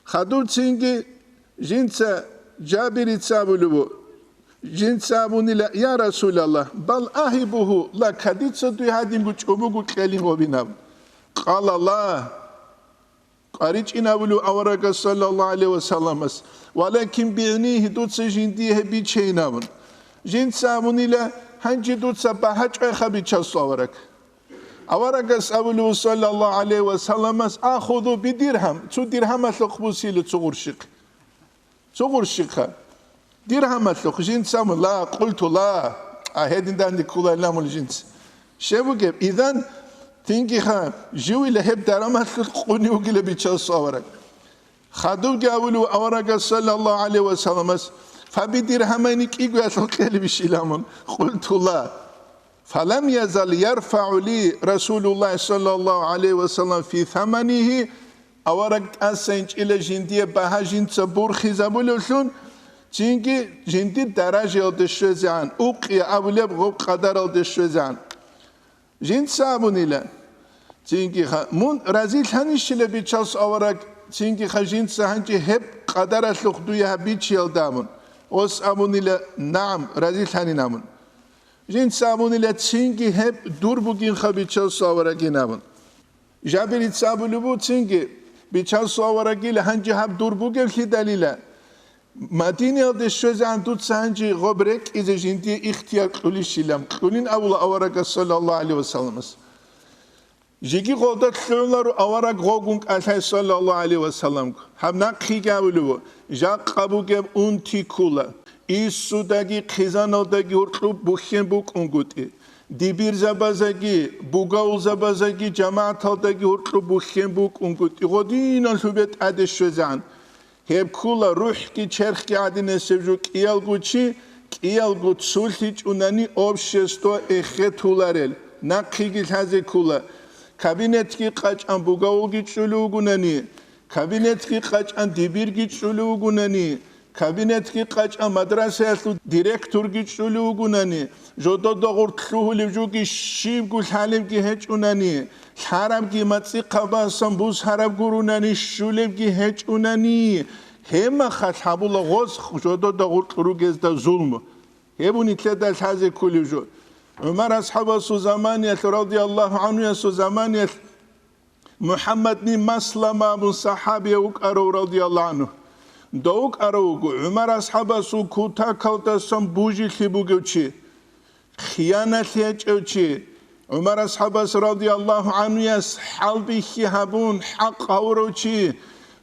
Хадуб цинги жинца Жабирица абулеб буго, жинца абунила: «Я Расулаллагь, бал агьибугьу лака, дица дуе гьадинго чӀобого кьелин гъобинаб». Къала: «Ла». КъваричӀин абулев аварагас, саллаллагьу гӀалайгьи ва салламас, «валакин бигӀнигьи, дуца жиндие гьеб бичейин», абун. Жинца абунила: «Гьанже дуца багьа чӀвайха, Бичасул авараг». Аварагас абулев, саллаллагьу гӀалайгьи ва салламас: «Ахузу би диргьам», цо диргьамалъухъ бусила цо гъурщихъ. Цо гъурщихъа. Диргьамалъухъ жинца абун: «Ла», къулту: «Ла». А гьедин данде кколайилан мун жинца. Щеб бугеб, идан, цинги ха, живила гьеб дарамалъулъ къунив вугила Бичасул авараг. Хадубги абулев аварагас, саллаллагьу гӀалайгьи ва салламас: «Фаби диргьамайни кӀигоялъухъ кьелебищила мун?» Къулту: «Ла». Фалам язал ярфагӀу ли Расулуллагь, саллаллагьу гӀалайгьи ва саллам, фи саманигьи, авараг тӀаса инчӀила жиндие багьа жинца борхизабулевлъун, цинги жиндир даражаялде щвезегӀан, укъия абулеб гъоб къадаралде щвезегӀан. Жинца абунила, цинги ха, мун разилъанищила Бичасул авараг, цинги ха, жинца гьанже гьеб къадаралъухъ дуе гьаб бичиялда абун. Гъос абунила: «НагӀам, разилъанин», абун. Жинца абунила цинги: «Гьеб дур бугинха, Бичасул аварагин», абун. Жабирица абулеб буго цинги: «Бичасул аварагила, гьанже гьаб дур бугеблъидалила, Мадинаялде щвезегӀан дуца гьанже гъоб рекӀизе жиндие ихтияр кьулищилан», кьунин абула аварагас, саллаллагьу гӀалайгьи ва салламас. Жеги гъолда лъугӀуларо авараг гъогун кӀалъай, саллаллагьу гӀалайгьи ва салламго. Гьаб нахъеги абулев вуго, жакъа бугеб унти ккула, инсудаги хъизаналдаги гьоркьоб бухьен букӀунгутӀи, дибирзабазаги, бугавулзабазаги жамагӀаталдаги гьоркьоб бухьен букӀунгутӀи, гъодинал лъубе тӀаде щвезегӀан. Гьеб ккула рухӀги черхги гӀадинасеб жо кӀиялго чи, кӀиялго цолъичӀунани общество эхетуларел, нахъеги лъазе ккула. Кабинетги къачӀан бугавулги чӀулев вугунани, кабинетги къачӀан дибирги чӀулев вугунани, кабинетги къачӀан мадрасаялъул директорги чӀулев вугунани, жодода гъоркь лъугьулев жоги щибго лъалебги гьечӀунани, лъарабги мацӀихъабасан бусараб гурунани, щулебги гьечӀунани, гьебмахалъ гьабула гъос жодода гъоркь ругезда зулму. Гьеб нилъеда лъазе кколев жо. ГӀумар асхӀабасул заманиялъ, радияллагьу гӀанхуясул заманиялъ, МухӀаммадни Маслама абун сахӀабияв вукӀарав, радияллагьу гӀанху. Дов вукӀарав вуго ГӀумар асхӀабасул кутакалдасан бужилъи бугев чи, хияналъи гьечӀев чи. ГӀумар асхӀабас, радияллагьу гӀанхуяс, хӀалбихьи гьабун, хӀакъ гьавурав чи.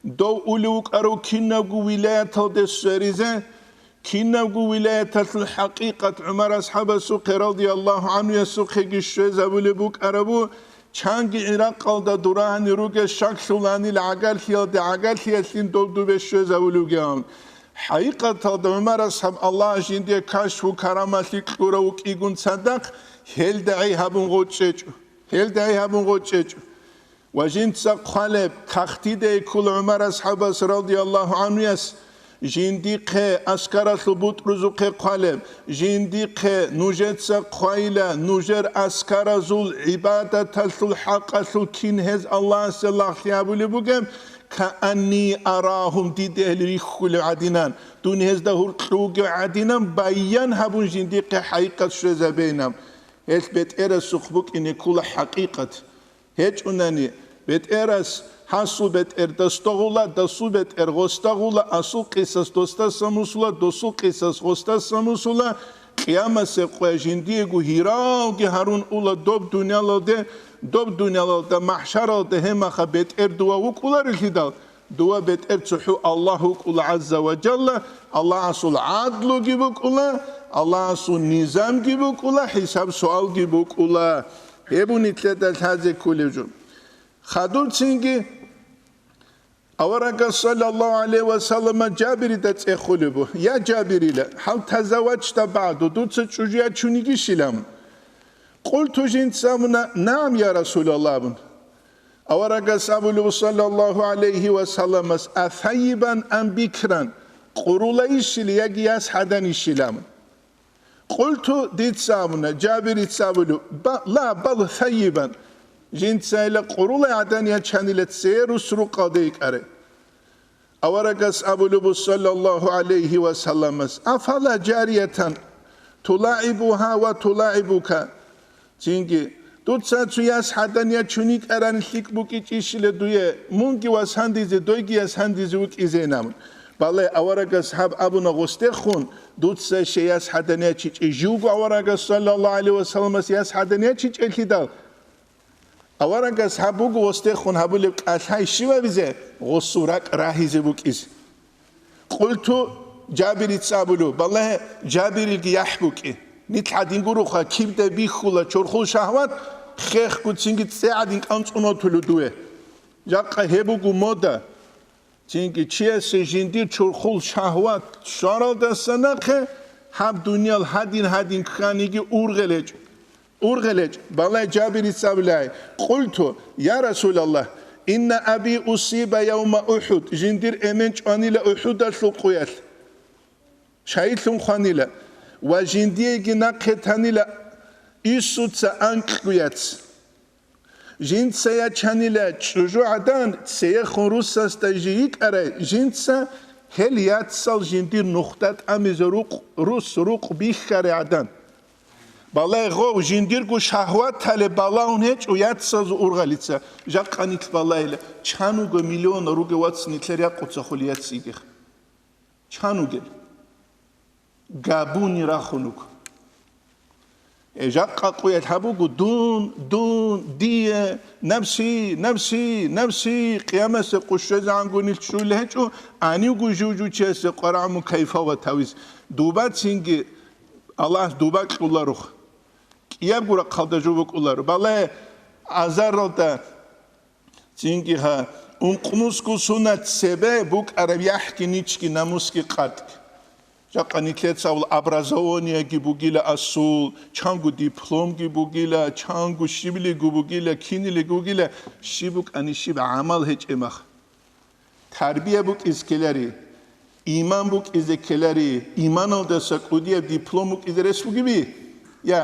Дов улев вукӀарав кинабго вилаяталде сверизе, кинабго вилаяталъул хӀакъикъат ГӀумар асхӀабасухъе, радияллагьу гӀанхуясухъеги щвезабулеб букӀарабу, чанги ГӀиракъалда дурагьани ругел щаклъуланил гӀагарлъиялде гӀагарлъиялъин дов дубе щвезабулевгиян. ХӀакъикъаталда ГӀумар асхӀаб, Аллагь жиндие кашфу карамалъи кьурав вукӀигун цадахъ, гьелда гӀей гьабун гъоркьчӀечӀо. Гьелда гӀей гьабун гъоркьчӀечӀо. Ва жинца хъвалеб, тахтиде ккола ГӀумар асхӀабас, радияллагьу гӀанхуяс, жиндихъе аскаралъул бутӀрузухъе хъвалеб, жиндихъе нужеца хъвайила, нужер аскаразул гӀибадаталъул хӀакъалъулъ кин гьез Аллагьасе лагълъи гьабулеб бугеб, каанни арагьум, диде гьел рихьулев гӀадинан, дун гьезда гьуркьугев гӀадинан баян гьабун жиндихъе хӀакъикъат щвезабейилан. Гьелъ бетӀерасухъ букӀине ккола хӀакъикъат. ГьечӀунани, бетӀерас, гьасул бетӀер дасдагъула, дасул бетӀер гъосдагъула, асул къисас досдаса мусула, досул къисас гъосдаса мусула, къиямасеб къоя жиндиего гьиралги гьарун ула доб дунялалде, доб дунялалда, махӀшаралда гьемаха бетӀер дова вукӀуларелъидал, дова бетӀер цохӀо Аллагь вукӀула гӀазза ва жалла, Аллагьасул гӀадлуги букӀула, Аллагьасул низамги букӀула, хӀисаб-суалги букӀула. Гьеб нилъеда лъазе кколев жо. Хадубцинги аварагас, саллаллагьу гӀалайгьи ва саллама, Жабирида цӀехолеб буго: «Я Жабирила, гьал тазавачда багӀду, дуца чӀужу ячунигищила?» Къулту, жинца абуна: «НагӀам, я Расулаллагь», абун. Аварагас абулеб, саллаллагьу гӀалайгьи ва салламас: «Асайибан ам бикран?» Къурулайищила яги яс гӀаданищила абун. Къулту, дица абуна, Жабирица абулеб, ба-, ла, бал сайибан. Жинцайила къурулай гӀадан ячанила церус рукъалде йикӀарай. Аварагас абулеб, саллаллагьу гӀалайгьи ва салламас: «Афала жариятан тулаибугьа ва тулаибука?» Цинги, дуца цо яс гӀадан ячун йикӀаран лъикӀ букӀичӀищила дуе, мунги вас гьандизе, дойги яс гьандизе вукӀизейин абун. Балай, аварагас гьаб абуна гъосдехун, дуца щай яс гӀадан ячичӀей, живго аварагас, саллаллагьу гӀалайгьи ва салламас, яс гӀадан ячичӀелъидал. Аварагас гьаб буго гъосдехун гьабулеб кӀалъай щибабизе, гъосул ракӀ рагьизе букӀизе. Къулту, Жабирица абулеб, балагье, Жабирилги яхӀ букӀи. Нилъ гӀадин гуроха, кибдай бихьула чорхол шагьват, хехго цинги цӀе гӀадин кӀанцӀун ватулев дуе. Жакъа гьеб буго мода. Цинги чиясе жиндир чорхол шагьват щваралдаса нахъе гьаб дуниял гьадин-гьадин кканиги ургъел гьечӀо. Ургъел гьечӀо, балай Жабирица абулай, къулту, я Расулаллагь, инна аби усиба явма УхӀуд, жиндир эмен чӀванила УхӀудалъул къуялъ, шагьидлъун хванила, ва жиндиеги нахъе танила Исуца анкьго яц. Жинца ячанила чӀужу гӀадан, цеехун русасда жий йикӀарай, жинца гьел яцал жиндир нухда тӀамизе рукъ, рус рукъ бихьарай гӀадан. Балай гъов, жиндирго шагьватале балагьун гьечӀо яцазул ургъалица, жакъа нилъ балайила, чан вуго миллион ругев вац нилъер якъуца хулияц йигех. Чан вугел? Габуни рахун вуго. Э, жакъа къуялъ гьабуго, дун, дун, дие, напси, напси, напси, къиямасеб къо щвезегӀанго нилъ щулел гьечӀо, гьанивго жужучиясе къварагӀму кайфават гьавиз. Дуба цинги Аллагьас дуба кьуларухъ. КӀиябго рахъалда жо букӀуларо. Балагье, азаралда цинги гьа, ункънусго сунат цебе букӀараб яхӀги ничги намусги къатӀги. Жакъа нилъецал образованиеги бугила асул, чанго дипломги бугила, чанго щиблиго бугила, кинилиго бугила, щиб букӀани щиб гӀамал гьечӀеб мах. Тарбия букӀиз ккелари, иман букӀизе ккелари, иманалдаса кӀудияб диплом букӀизе рес бугеби? Я,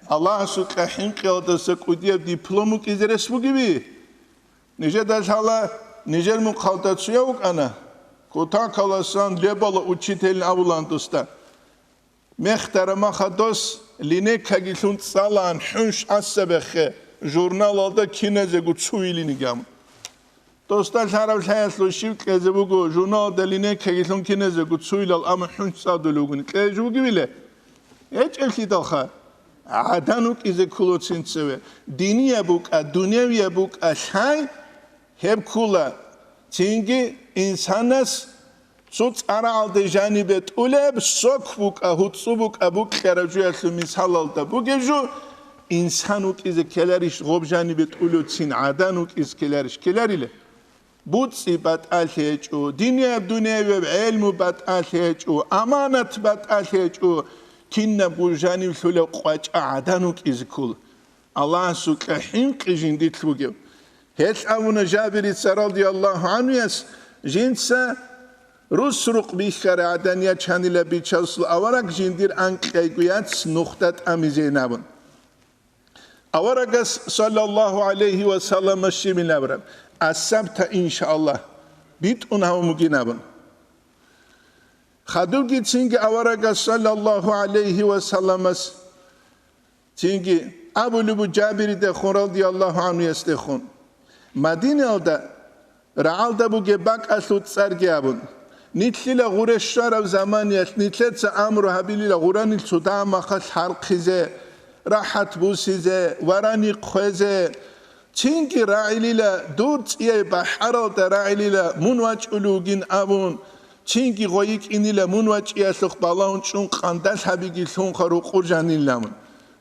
Аллагьасукьа хӀинкъиялдаса кӀудияб диплом букӀизе рес бугеби? Нижеда лъала, нижер мухъалда цуяв вукӀана, кутакаласан лебала учитель абулан досда. Мехтара маха дос линейкаги лъун цӀалаан хӀунш гӀасабехе, журналалда киназего цуилин гам. Досда лъарав лъаялъул щив кьезе буго, журналалда линейкаги лъун киназего цуилал, амма хӀунч цӀадулев вугони кьезе вугевиле? ГьечӀеблъидалха, гӀадан вукӀизе кколоцин цеве. Динияб букӀа, дуневияб букӀа лъай, гьеб ккула. Цинги инсанас цо цӀарагӀалде жанибе тӀулеб сок букӀа, гьуцӀу букӀа, букьараб жоялъул мисалалда бугеб жо, инсан вукӀизе ккеларищ гъоб жанибе тӀулев цин гӀадан вукӀизе ккеларищ? Ккеларила. БуцӀи батӀалъи гьечӀо, динияб дуневияб гӀелму батӀалъи гьечӀо, аманат батӀалъи гьечӀо, кинабго жанивлъулеб къвачӀа гӀадан вукӀизе ккола. Аллагьасукьа хӀинкъи жиндилъ бугев. Гьелъ абуна Жабирица радияллагьу гӀанхуяс, жинца рус рукъ бихьарай гӀадан ячанила Бичасул авараг жиндир анкьайго яц нухда тӀамизейин абун. Аварагас, саллаллагьу гӀалайгьи ва саллама, щибин абураб: «Асабта, иншааллагь, битӀун гьавун бугин», – абун. Хадубги цинги аварагас, саллаллагьу гӀалайгьи ва салламас, цинги абулеб бу Жабиридехун, радияллагьу гӀанхуясдехун: «Мадинаялда рагӀалда бугеб бакӀалъул цӀарги абун, нилъила гъуре щвараб заманиялъ нилъеца амру гьабилила гъуранил цо дагьаб махалъ гьархъизе, рахӀат бусизе, варани хъвезе. Цинги рагӀилила, дур цӀияй бахӀаралда рагӀилила мун вачӀулев вугин абун, цинги гъой йикӀинила мун вачӀиялъухъ балагьун чӀун къандалъ гьабиги лъунха рукъур жанилламун,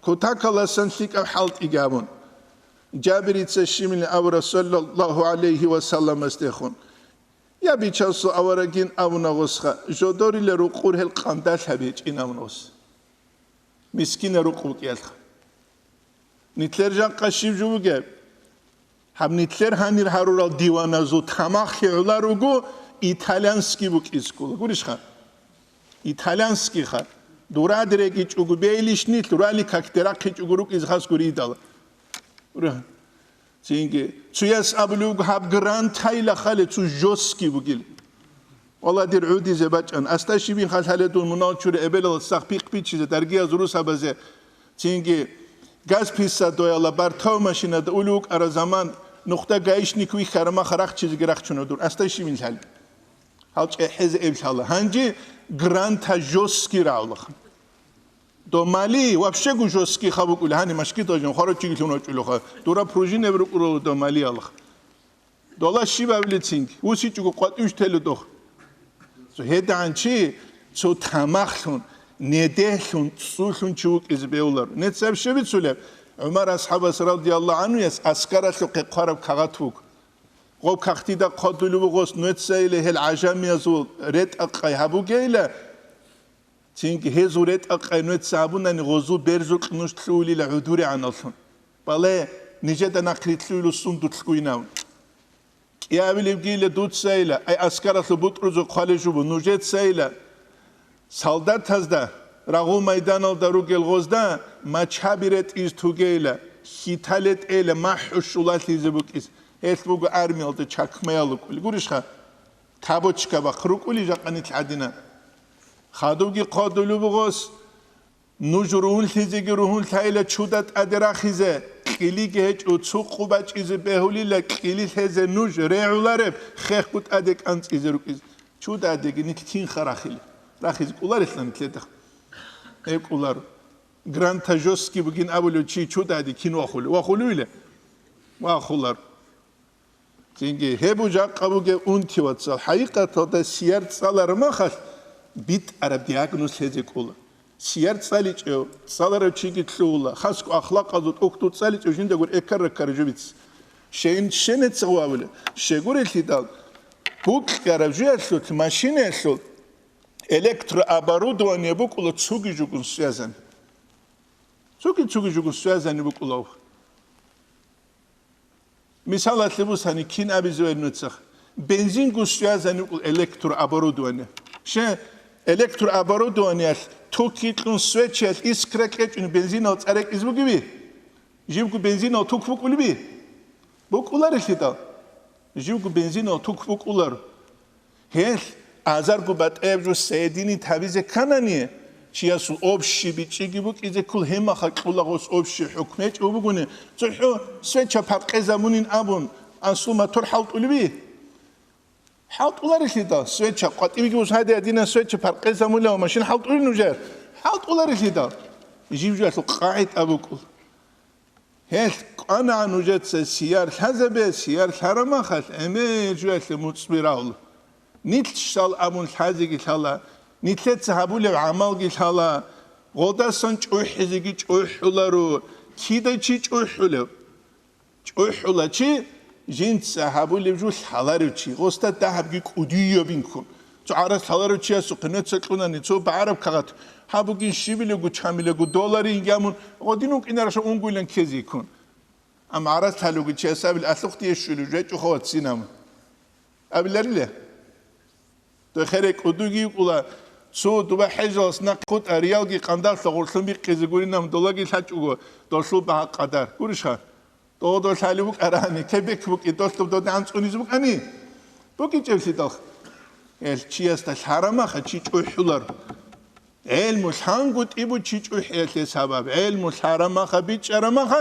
кутакаласан лъикӀаб хӀалтӀиги абун». Жабирица щибин абура, саллаллагьу гӀалайгьи ва салламасдехун: «Я Бичасул аварагин», – абуна гъосха, – «жодорила рукъур гьел къандалъ гьабичӀин», – абуна гъос. Мискина рукъ букӀиялъха. Нилъер жакъа щиб жо бугеб? Гьаб нилъер гьанир гьарурал диваназул тамахлъи гӀолар руго, итальянский букӀизе ккола. Гурищха? Итальянскийха. Дураде рекӀичӀого бейилищ нилъ, рали какде рахъичӀого рукӀизе хас гури идала. Гури. Цинги цуяс абулев вуго, гьаб грантайила хали цу жесткий бугил. Валла, дир гӀудизе бачӀан. Аста щибин халъале дун мунал чури эбелал сах пихъ бичизе, даргияз русабазе. Цинги газ писа дояла бартав машинада улев вукӀара заман, нухда гаишник вихьара маха рахчизеги рахчуна дур. Аста щибин лъали. Гьал чӀехӀезе эблъала. Гьанже гранта жесткий рагӀулаха. До Мали вообще гу жесткий хабукӀули, гьани машкида жан хварачиги лъун вачӀулаха. Дура пружинаб рукӀурала до Мали алха. Дола щибабилецинги, усичӀого къватӀуш телу дох. Цо гьедагӀан чи цо тамахлъун, недегьлъун, цӀцӀулъун чи вукӀизе бегьуларо. Нецаб щиб бицулеб? ГӀумар асхӀабас радияллагьу гӀанхуяс аскаралъухъе хъвараб кагъат вуго. Гъоб кагътида хъвадулев вугъос нуецайила гьел гӀажамиязул ретӀа-къай гьабугейила, цинги гьезул ретӀа-къай нуеца гьабунани гъозул берзукь нуж лъугьулила гӀудуригӀаналлъун. Бале, нижеда нахърилълъуйилу сундулъгуйнав. КӀиабилебгийила дуцайила, ай аскаралъул бутӀрузул хъвалежубу нужецайила, солдатазда рагъул майданалда ругел гъозда мачаби ретӀиз тугейила, хьитал ретӀейила, махӀу щулалъизе букӀиз, гьелъ буго армиялда чакмаял рукӀули. Гурищха? Кабочка бахъ рукӀули жакъа нилъ гӀадина. Хадубги хъвадулев вугъос, нуж ругьунлъизеги ругьунлъайила чуда тӀаде рахизе, кьилиги гьечӀо, цо къу бачӀизе бегьулила, кьили лъезе нуж регӀулареб, хехго тӀаде кӀанцӀизе рукӀизе. Чуда тӀадеги нилъ кинха рахила? Рахизе кӀоларелъан нилъеда. Гьеб кӀоларо. Гранта жесткий бугин абулев чи чуда тӀаде кин вахулев? Вахулевила? Вахуларо. Цинги гьеб жакъа бугеб унти, вацал. ХӀакъикъаталда сияр цӀалараб махалъ битӀараб диагноз лъезе кӀола. Сияр цӀаличӀев, цӀаларав чиги лъугьула, хасго ахлакъазул тӀухьдул цӀаличӀев жинда гур эккар-раккараб жо биц. Щейин щенецаго абулеб? Щегурелъидал, букьараб жуялъулъ, машинаялъул электрооборудование букӀула цуги жугун связан. Цуги-цуги жугун связани букӀулав. Мисалалъе бусани, кин абизевай нуцах? Бензинго связани букӀул электрооборудование. Ще, электрооборудованиялъ токги кьун, свечаялъ искра кьечӀун бензинал цӀа рекӀиз бугеви? Живго бензинал ток букӀулеби? БукӀуларелъидал. Живго бензинал ток букӀулар. Гьелъ азарго батӀаяб жо соединить гьабизе кканани, Чиясул общий бичӀчӀиги букӀизе ккол, гьемаха кьула гъос общий хӀукму гьечӀо бугони, цохӀо свеча паркъезабунин абун, аслу мотор хӀалтӀулеби? ХӀалтӀуларелъидал свеча, къватӀибиги бусун гьадин, гьадинаб свеча паркъезабула ва машин хӀалтӀулин нужер? ХӀалтӀуларелъидал? Жив-жуялъул къагӀида букӀул. Гьелъ кӀванагӀан нужеца сияр лъазабе, сияр лъарамахалъ гӀемер жуялъе муцӀби рагьул. Нилъ щал абун лъазеги лъала, нилъеца гьабулеб гӀамалги лъала, гъолдасан чӀухӀизеги чӀухӀуларо, кидай чи чӀухӀулев? ЧӀухӀула чи, жинца гьабулеб жо лъаларев чи, гъосда дагьабги кӀудияб бинкун. Цо гӀарац лъаларев чиясухъе нуца кьунани, цо багӀараб кагъат, гьаб бугин щибилего, чамилего долларин гьамун, гъодин вукӀинаралъа унгойлан ккезе йиккун. Амма гӀарац лъалевги чияс абил алъухъ дие щулев жечӀо хавацинам. Абиларила? Дой хере кӀудуги йикӀула, цо дуба хӀежалас нахъ хутӀа риялги къандалъа гъурлъун бикъизе гуринам долаги лъачӀого, долъул багьа къадар. Гурищха? Додо лъалев букӀарани, кебек букӀи, долъуб додегӀан цӀунизе букӀани? БукӀинчӀеблъидал. Эл чиясда лъарамаха чи чӀухӀулар. ГӀелму лъангутӀи бу чи чӀухӀиялъе сабаб. ГӀелму лъарамаха бичӀчӀарамаха,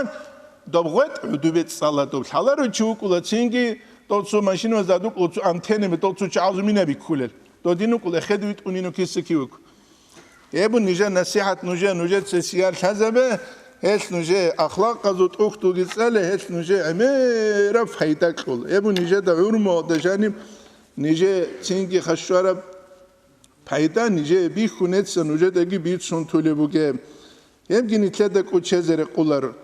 доб гъветӀ гӀудубе цӀала доб. Лъаларев чи вукӀула цинги, дол цо машинабазда дукӀула цо антеннаби, дол цо чагӀазуминаби ккулел. Додин вукӀула эхеде витӀунину киса кивук. Гьебу нижер насихӀат нужер, нужеца сияр лъазабе, гьелъ нужее ахлакъазул тӀухьдулги цӀале, гьелъ нужее гӀемераб пайда кьул. Гьебу нижеда гӀурмуялда жаниб нижее цинги хашвараб пайда нижее бихьунеца нужедаги бицун тулеб бугеб. Гьебги нилъеда кӀучезе рекъолар.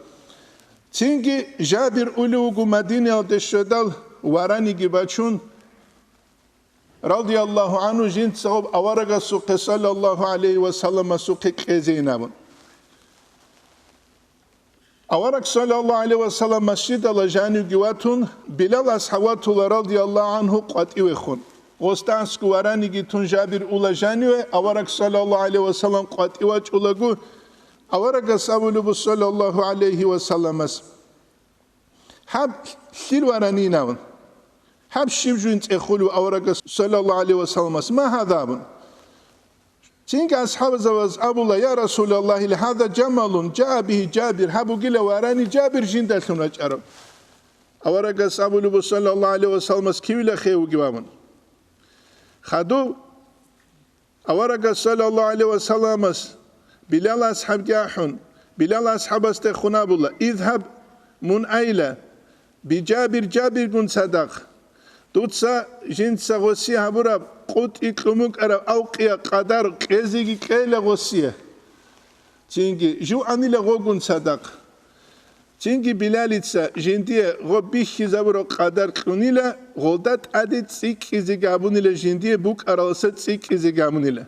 Цинги Жабир улев вуго Мадинаялде щведал, вараниги бачун, радияллагьу гӀанху, жинцагъаб аварагасухъе, саллаллагьу гӀалайгьи ва салламасухъе кьезейин абун. Авараг, саллаллагьу гӀалайгьи ва саллам, масжидалда жанивги ватун, Билал асхӀаб ватула, радияллагьу гӀанху, къватӀивехун. Гъосда асгу вараниги тун Жабир ула жаниве, авараг, саллаллагьу гӀалайгьи ва саллам, къватӀив вачӀулаго, аварагас абулеб, саллаллагьу гӀалайгьи ва салламас. Гьаб лъил варанин абун. Гьаб щиб жугьин цӀехулев аварагас, саллаллагьу гӀалайгьи ва салламас, ма гьада абун. Цинги асхӀабзабаз абула, я Расулаллагь, гьада жамалун, жаа бигьи Жабир, гьаб бугила варани Жабир жиндалъун вачӀараб. Аварагас абулеб, саллаллагьу гӀалайгьи ва салламас, кивила хев вугев абун. Хадув Аварагас, саллаллагьу гӀалайгьи ва салламас, Билал асхӀабги ахӀун, Билал асхӀабасдехун абула, изгьаб мун айла, би Жабир, Жабиргун цадахъ. Дуца жинца гъосие гьабураб къутӀи кьун букӀараб авкъия къадар кьезеги кьейла гъосие. Цинги жуанила гъогун цадахъ. Цинги Билалица жиндие гъоб бихьизабураб къадар кьунила, гъолда тӀаде цӀикӀкӀизе гьабунила, жиндие букӀаралдаса цӀикӀкӀизе гьабунила.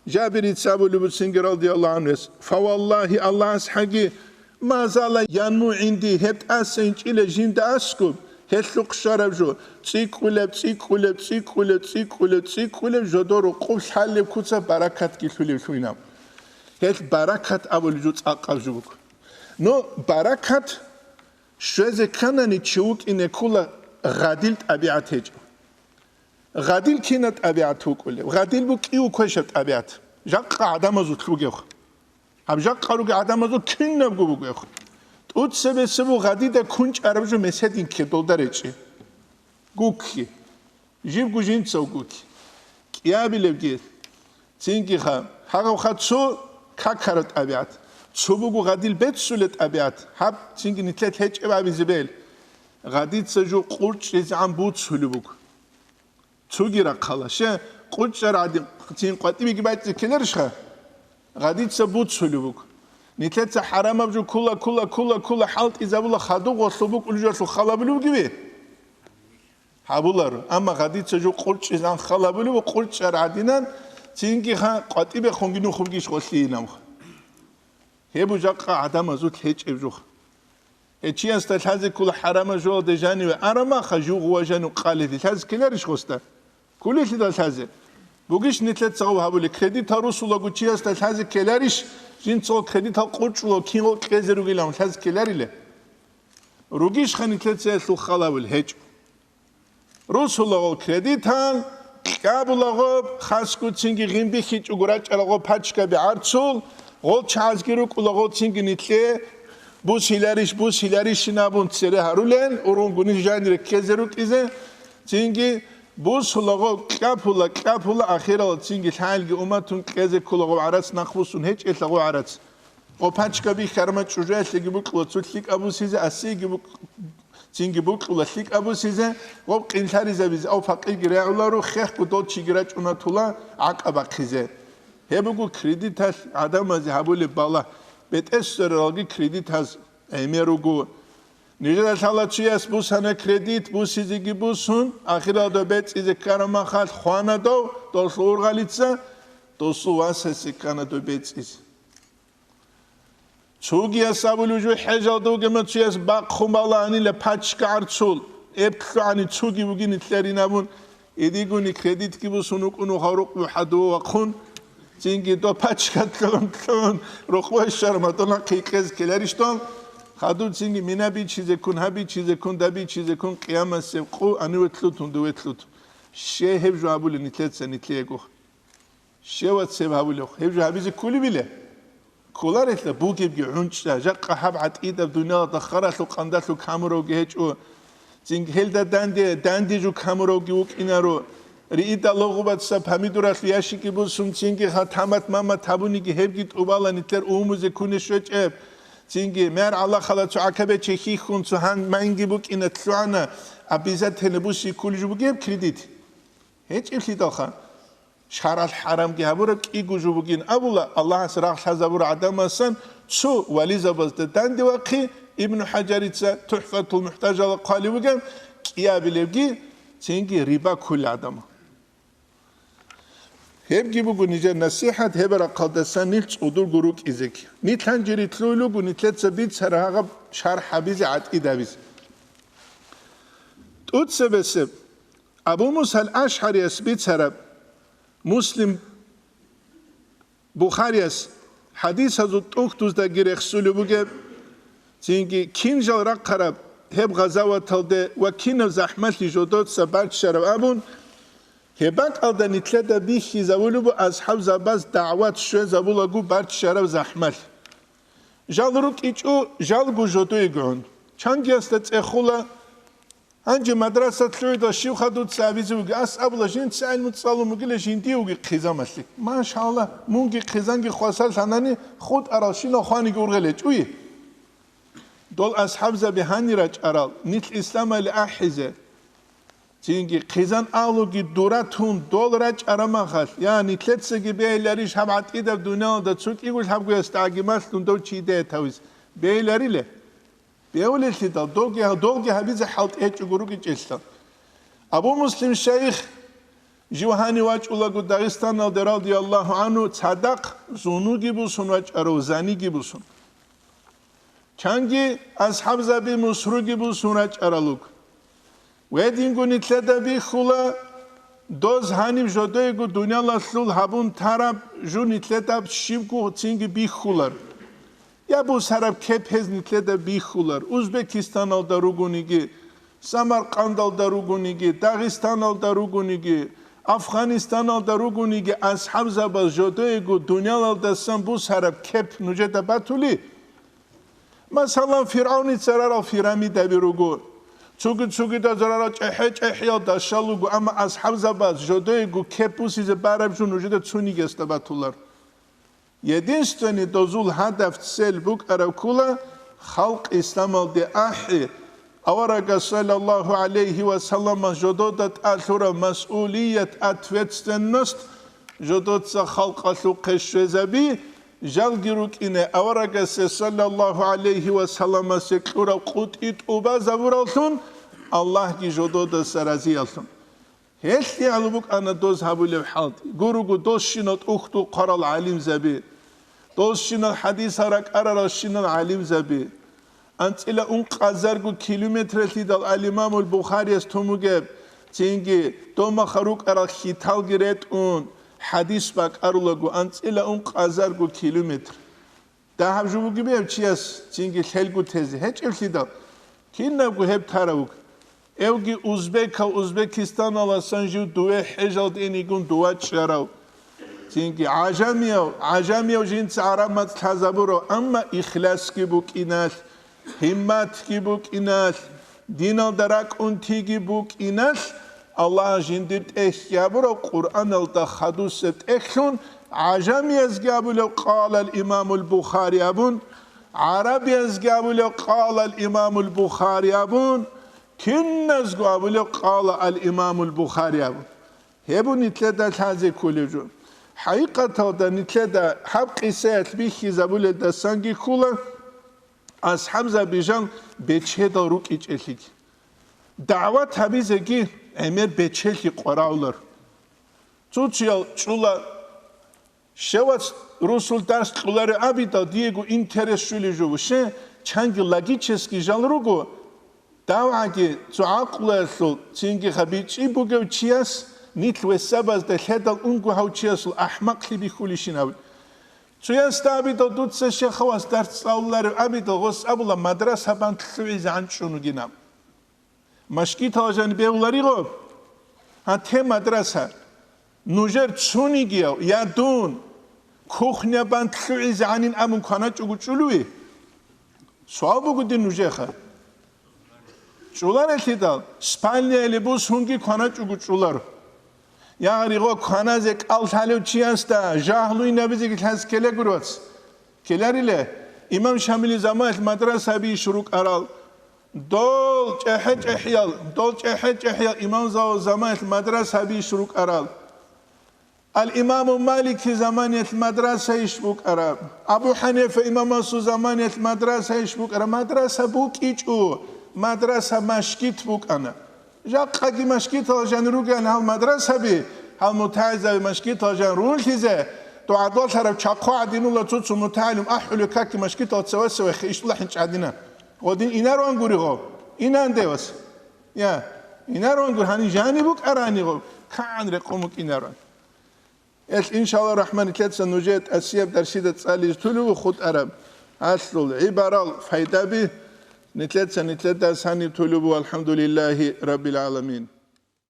Жабирица абулеб буцинги, радияллагьу гӀанхуяс, фаваллагьи, Аллагьас хӀаги, ма зала янму гӀинди, гьеб тӀаса инчӀила жинда аскӀуб, гьелъухъ щвараб жо, цӀикӀкӀулеб, цӀикӀкӀулеб, цӀикӀкӀулеб, цӀикӀкӀулеб, цӀикӀкӀулеб, жодор рукъуб лъалеб куца баракатги лъулеб лъугьинаб. Гьелъ баракат абулеб жо цӀакъаб жо буго. Ну, баракат щвезе кканани, чи вукӀине ккола гъадил тӀабигӀат гьечӀев. Гъадил кинаб тӀабигӀат вукӀулеб? Гъадил бу кӀиго квешаб тӀабигӀат. Жакъа гӀадамазулъ бугевха. Гьаб жакъа ругел гӀадамазул кинабго бугевха. ТӀуцебесеб гъадида кунчӀараб жо меседин ккедолда речӀчӀи. Гукки. Живго жинцав гукки. КӀиабилебги. Цингиха, гьагъавха цо какараб тӀабигӀат, цо буго гъадил беццулеб тӀабигӀат, гьаб цинги нилъер гьечӀеб абизе бел. Гъадица жо къурчӀизегӀан буцулеб буго. Цоги рахъала. Ще, къурчӀар гӀадин, цин къватӀибеги бачӀизе ккеларищха? Гъадица буцулеб буго. Нилъеца хӀарамаб жо ккула, ккула, ккула, ккула, хӀалтӀизабула, хадуб гъолъул букӀулеб жоялъул халабулеб бугеби? Гьабуларо. Амма гъадица жо къурчӀизан халабулев ва къурчӀар гӀадинан, цинги ха къватӀибехунги нухубгищ гъолъиинавха. Гьеб жакъа гӀадамазулъ гьечӀеб жух. Гьечиясда лъазе ккола хӀарамаб жоялде жаниве арамаха, жугъ ва жанив къалиди лъазе ккеларищ гъосда? Кколелъидал лъазе. Бугищ нилъеца гъов гьабулеб, кредитал русулаго чиясда лъазе ккеларищ, жинцаго кредитал къурчӀула кинго кьезе ругилан лъазе ккелариле? Ругищха нилъеца гьелъул халавул? ГьечӀо. Русулагъул кредитал, Кьабулаго хасго цинги гъимбихьичӀого рачӀалаго пачкаби гӀарцул, гъол чагӀазги рукӀулаго цинги нитлъе бусиларищ, бусиларищин абун цере гьарулел, урунгуни жанире ккезе рукӀизе, цинги бусулаго кьапула, кьапула ахирала цинги лъаилги уматун кьезе ккулаго гӀарац нахъ бусун гьечӀелъагъо гӀарац. Гъо пачкаби хьарма чӀужуялъеги букьула цо лъикӀаб бусизе, асиеги букь-, цинги букьула лъикӀаб бусизе, гъоб къинлъаризабизе ав пакъирги регӀуларо, хехго дол чиги рачӀунатула гӀакъа бахъизе. Гьеб буго кредиталъ гӀадамазе гьабулеб балагь, бетӀер свералги кредитаз гӀемер руго. Нижеда лъала чияс бусана кредит, бусизеги бусун, ахиралда бецӀизе ккараб махалъ хвана дов, долъул ургъалица, досул васасе ккана дов бецӀизе. Цугияс абулев жо хӀежалда вугема цуяс бахъун балагьанила пачка гӀарцул, эб лъугӀани цуги вугин итлъарин абун, идигуни кредитги бусун вукӀун вугьав рукъбу хӀадув вахъун, цинги до пачка лъугӀун-лъугӀун рукъбой щвармадуна хъикъез ккеларищ дол, хадув цинги мина бичизеккун, гьабичизеккун, дабичизеккун, къиямасеб къу аниве лъутун, дуве лъутун. Ще гьеб жо абулин нитлъеца нитлъиего. Щевац гьеб гьабулев? Гьеб жо гьабизе кколебила? Кколарелъа бугебги гӀунчӀа, жакъа гьаб гӀатӀидаб дуниялалда харалъул къандалъул камуравги гьечӀо. Цинги гьелда данде, данде жо камуравги вукӀинаро. Риида логъубаца помидоралъул ящикги бусун, цинги гьатамат-мамат гьабуниги гьебги тӀубала нитлъер умузе ккуне щвечӀеб. Цинги мер гӀала хала цо гӀакабе чехьихьун, цо гьан-, манги букӀина лъугӀана, обязательно буси кколеб жо бугеб кредит? ГьечӀеблъидалха. ШаргӀалъ хӀарамги гьабураб кӀиго жо бугин абула, Аллагьас рагъ лъазабураб гӀадамасан цо вализабазда данде вахъи, Ибну ХӀажарица ТухӀфатул МухӀтажалда хъвалев вугев, кӀиабилебги цинги риба кколел гӀадамал. Гьебги буго нижер насихӀат, гьеб рахъалдасан нилъ цӀудурго рукӀизеги. Нилъ гьанже рилълъуй руго нилъеца бицара гьагъаб шархӀ гьабизе, гӀатӀид гьабизе. ТӀуцебесеб Абу Муса ал-АшгӀарияс бицараб, Муслим, Бухарияс хӀадисазул тӀухьдуздаги рехсулеб бугеб, цинги кин жал рахъараб гьеб гъазаваталде ва кинаб захӀмалъи жодоца баччараб абун, гьеб бакӀалда нилъеда бихьизавулеб буго асхӀабзабаз дагӀват щвезабулаго баччараб захӀмалъи. Жал рукӀичӀо, жалго жодойгун. Чангиясда цӀехула, гьанже мадраса лъугӀидал щибха дуца абизе вугев? Ас абула, жинца гӀилму цӀалун бугила жиндиевги хъизамалъи. Машалла, мунги хъизанги хвасар лъанани, хутӀарал щинал хваниги ургъел гьечӀо. Дол асхӀабзаби гьанир рачӀарал, нилъ исламалде ахӀизе. Цинги хъизан агьлуги дура тун дол рачӀараб махалъ, я, нилъецаги бегьиларищ гьаб гӀатӀидаб дуниялалда цо кӀиго лъабгоясда гӀагималъун дов чи гьедият гьавизе? Бегьиларила. Бегьулелъидал, долги, долги гьабизе хӀалтӀи гьечӀого рукӀичӀелъул. Абу Муслим шайих жив гьанив вачӀулаго Дагъистаналде, радияллагьу гӀангьу, цадахъ зунуги бусун вачӀарав, заниги бусун. Чанги асхӀабзаби мусруги бусун рачӀарал руго. Гьединго нилъеда бихьула, доз гьаниб жодойго дуниялалъул гьабун тараб жо нилъеда щибго цинги бихьулар. Я бусараб кеп гьез нилъеда бихьулар, Узбекистаналда ругониги, Самаркъандалда ругониги, Дагъистаналда ругониги, Афганистаналда ругониги, асхӀабзабаз жодойго дуниялалдасан бусараб кеп нужеда батули? Масалан, ФиргӀавница рарал пирамидаби руго. Цуги-цугидаз рарал чӀехӀе-чӀехӀиял дашал руго, амма асхӀабзабаз жодойго кеп бусизе бараб жо нужеда цунигиясда батулар. Единственный дозул гьадаф, цель букӀараб ккула халкъ исламалде ахӀи, аварагас, саллаллагьу гӀалайгьи ва саллама, жодода тӀалъураб масъулият, ответственность, жодоца халкъалъухъе щвезаби, жалги рукӀине аварагасе, саллаллагьу гӀалайгьи ва салламасе, кьураб къотӀи тӀубазабураллъун, Аллагьги жододаса разияллъун. Гьелъие гӀоло букӀана доз гьабулеб хӀалтӀи. Гуруго, дос щинал тӀухьдул хъварал гӀалимзаби, дос щинал хӀадисал ракӀарарал щинал гӀалимзаби. АнцӀила ункъазарго километралъидал ал-Имамул Бухарияс тун бугеб, цинги, дов махал рукӀарал хьиталги ретӀун, хӀадис бакӀарулаго анцӀила ункъазарго километр. Дагьаб жо бугеб гьев чияс цинги лъелго тезе гьечӀеблъидал, кинабго гьеб тарав вуго. Эвги узбекав Узбекистаналасан жив дуве хӀежалде инигун дува чӀарав. Цинги гӀажамияв, гӀажамияв жинца гӀараб мацӀ лъазабурав, амма ихласги букӀиналъ, гьимматги букӀиналъ, диналда ракӀунтиги букӀиналъ, Аллагь жиндир тӀехь гьабурав Къуръаналда хадусеб тӀехьлъун, гӀажамиязги абулев къалал имамул Бухари абун, гӀарабиязги абулев къалал имамул Бухари абун, киназго абулев къала ал имамул Бухари абун. Гьеб нилъеда лъазе кколеб жо. ХӀакъикъаталда нилъеда гьаб къисаялъ бихьизабулелдасанги ккола асхӀабзаби жан бечедал рукӀичӀелъиги. ДагӀват гьабизеги гӀемер бечелъи къваравлар. Цуциял чӀула, щевац русул дарс кьоларе абидал, диего интерес щулеб жо буго. Щай, чанги логически жал руго, давгӀаги цо гӀакълуялъул, цинги гьабичӀи бугев чияс нилъ весабазда лъедал унго гьав чиясул ахӀмакълъи бихьулищин аб. Цоясда абидал, дуца щехавас дарс цӀалуларев абидал, гъос абула, мадраса бан лъугӀизегӀан чӀун вугин аб. Машгитала жан бегьуларигъо? Гьате мадраса. Нужер цунигияв я дун кухня бан лъугӀизегӀанин абун кваначӀого чӀулуй? Суал буго дир нужеха. ЧӀуларелъидал, спальняяле бусунги кваначӀого чӀуларо. Ягъаригъо кваназе кӀал лъалев чиясда жагьлуйнабизеги лъаз ккелегур вац. Ккелариле, имам Шамили замаялъ мадраса бищ рукӀарал, дол чӀехӀе-чӀехӀиял, дол чӀехӀе-чӀехӀиял имам Зав-, замаялъ мадраса бищ рукӀарал, ал-Имаму Малики заманиялъ мадраса иш букӀараб, Абу ХӀанифа имамасул заманиялъ мадраса иш букӀараб, мадраса букӀичӀо, мадраса машгит букӀана. Жакъаги машгитал жан ругел гьал мадрасаби, гьал мутагӀилзаби машгитал жан рунлъизе, дугӀадалъараб чахъу гӀадинула цо-цо мутагӀилим ахӀулев каки машгитал цеве-цеве хе ишла хӀинчӀ гӀадина. Гъодин инарван гури гъов. Инанде вас. Я, инарван гури, гьанин жани букӀарани гъов. КагӀан рекъон букӀинарван. Эл, иншалла рахман, нилъеца нужее тӀасияб дарсида цӀализе тулев хутӀараб гьалъул гӀибарал пайдаби нилъеца нилъеда саниб тулев. АлхӀамдулиллагьи раббил гӀаламин.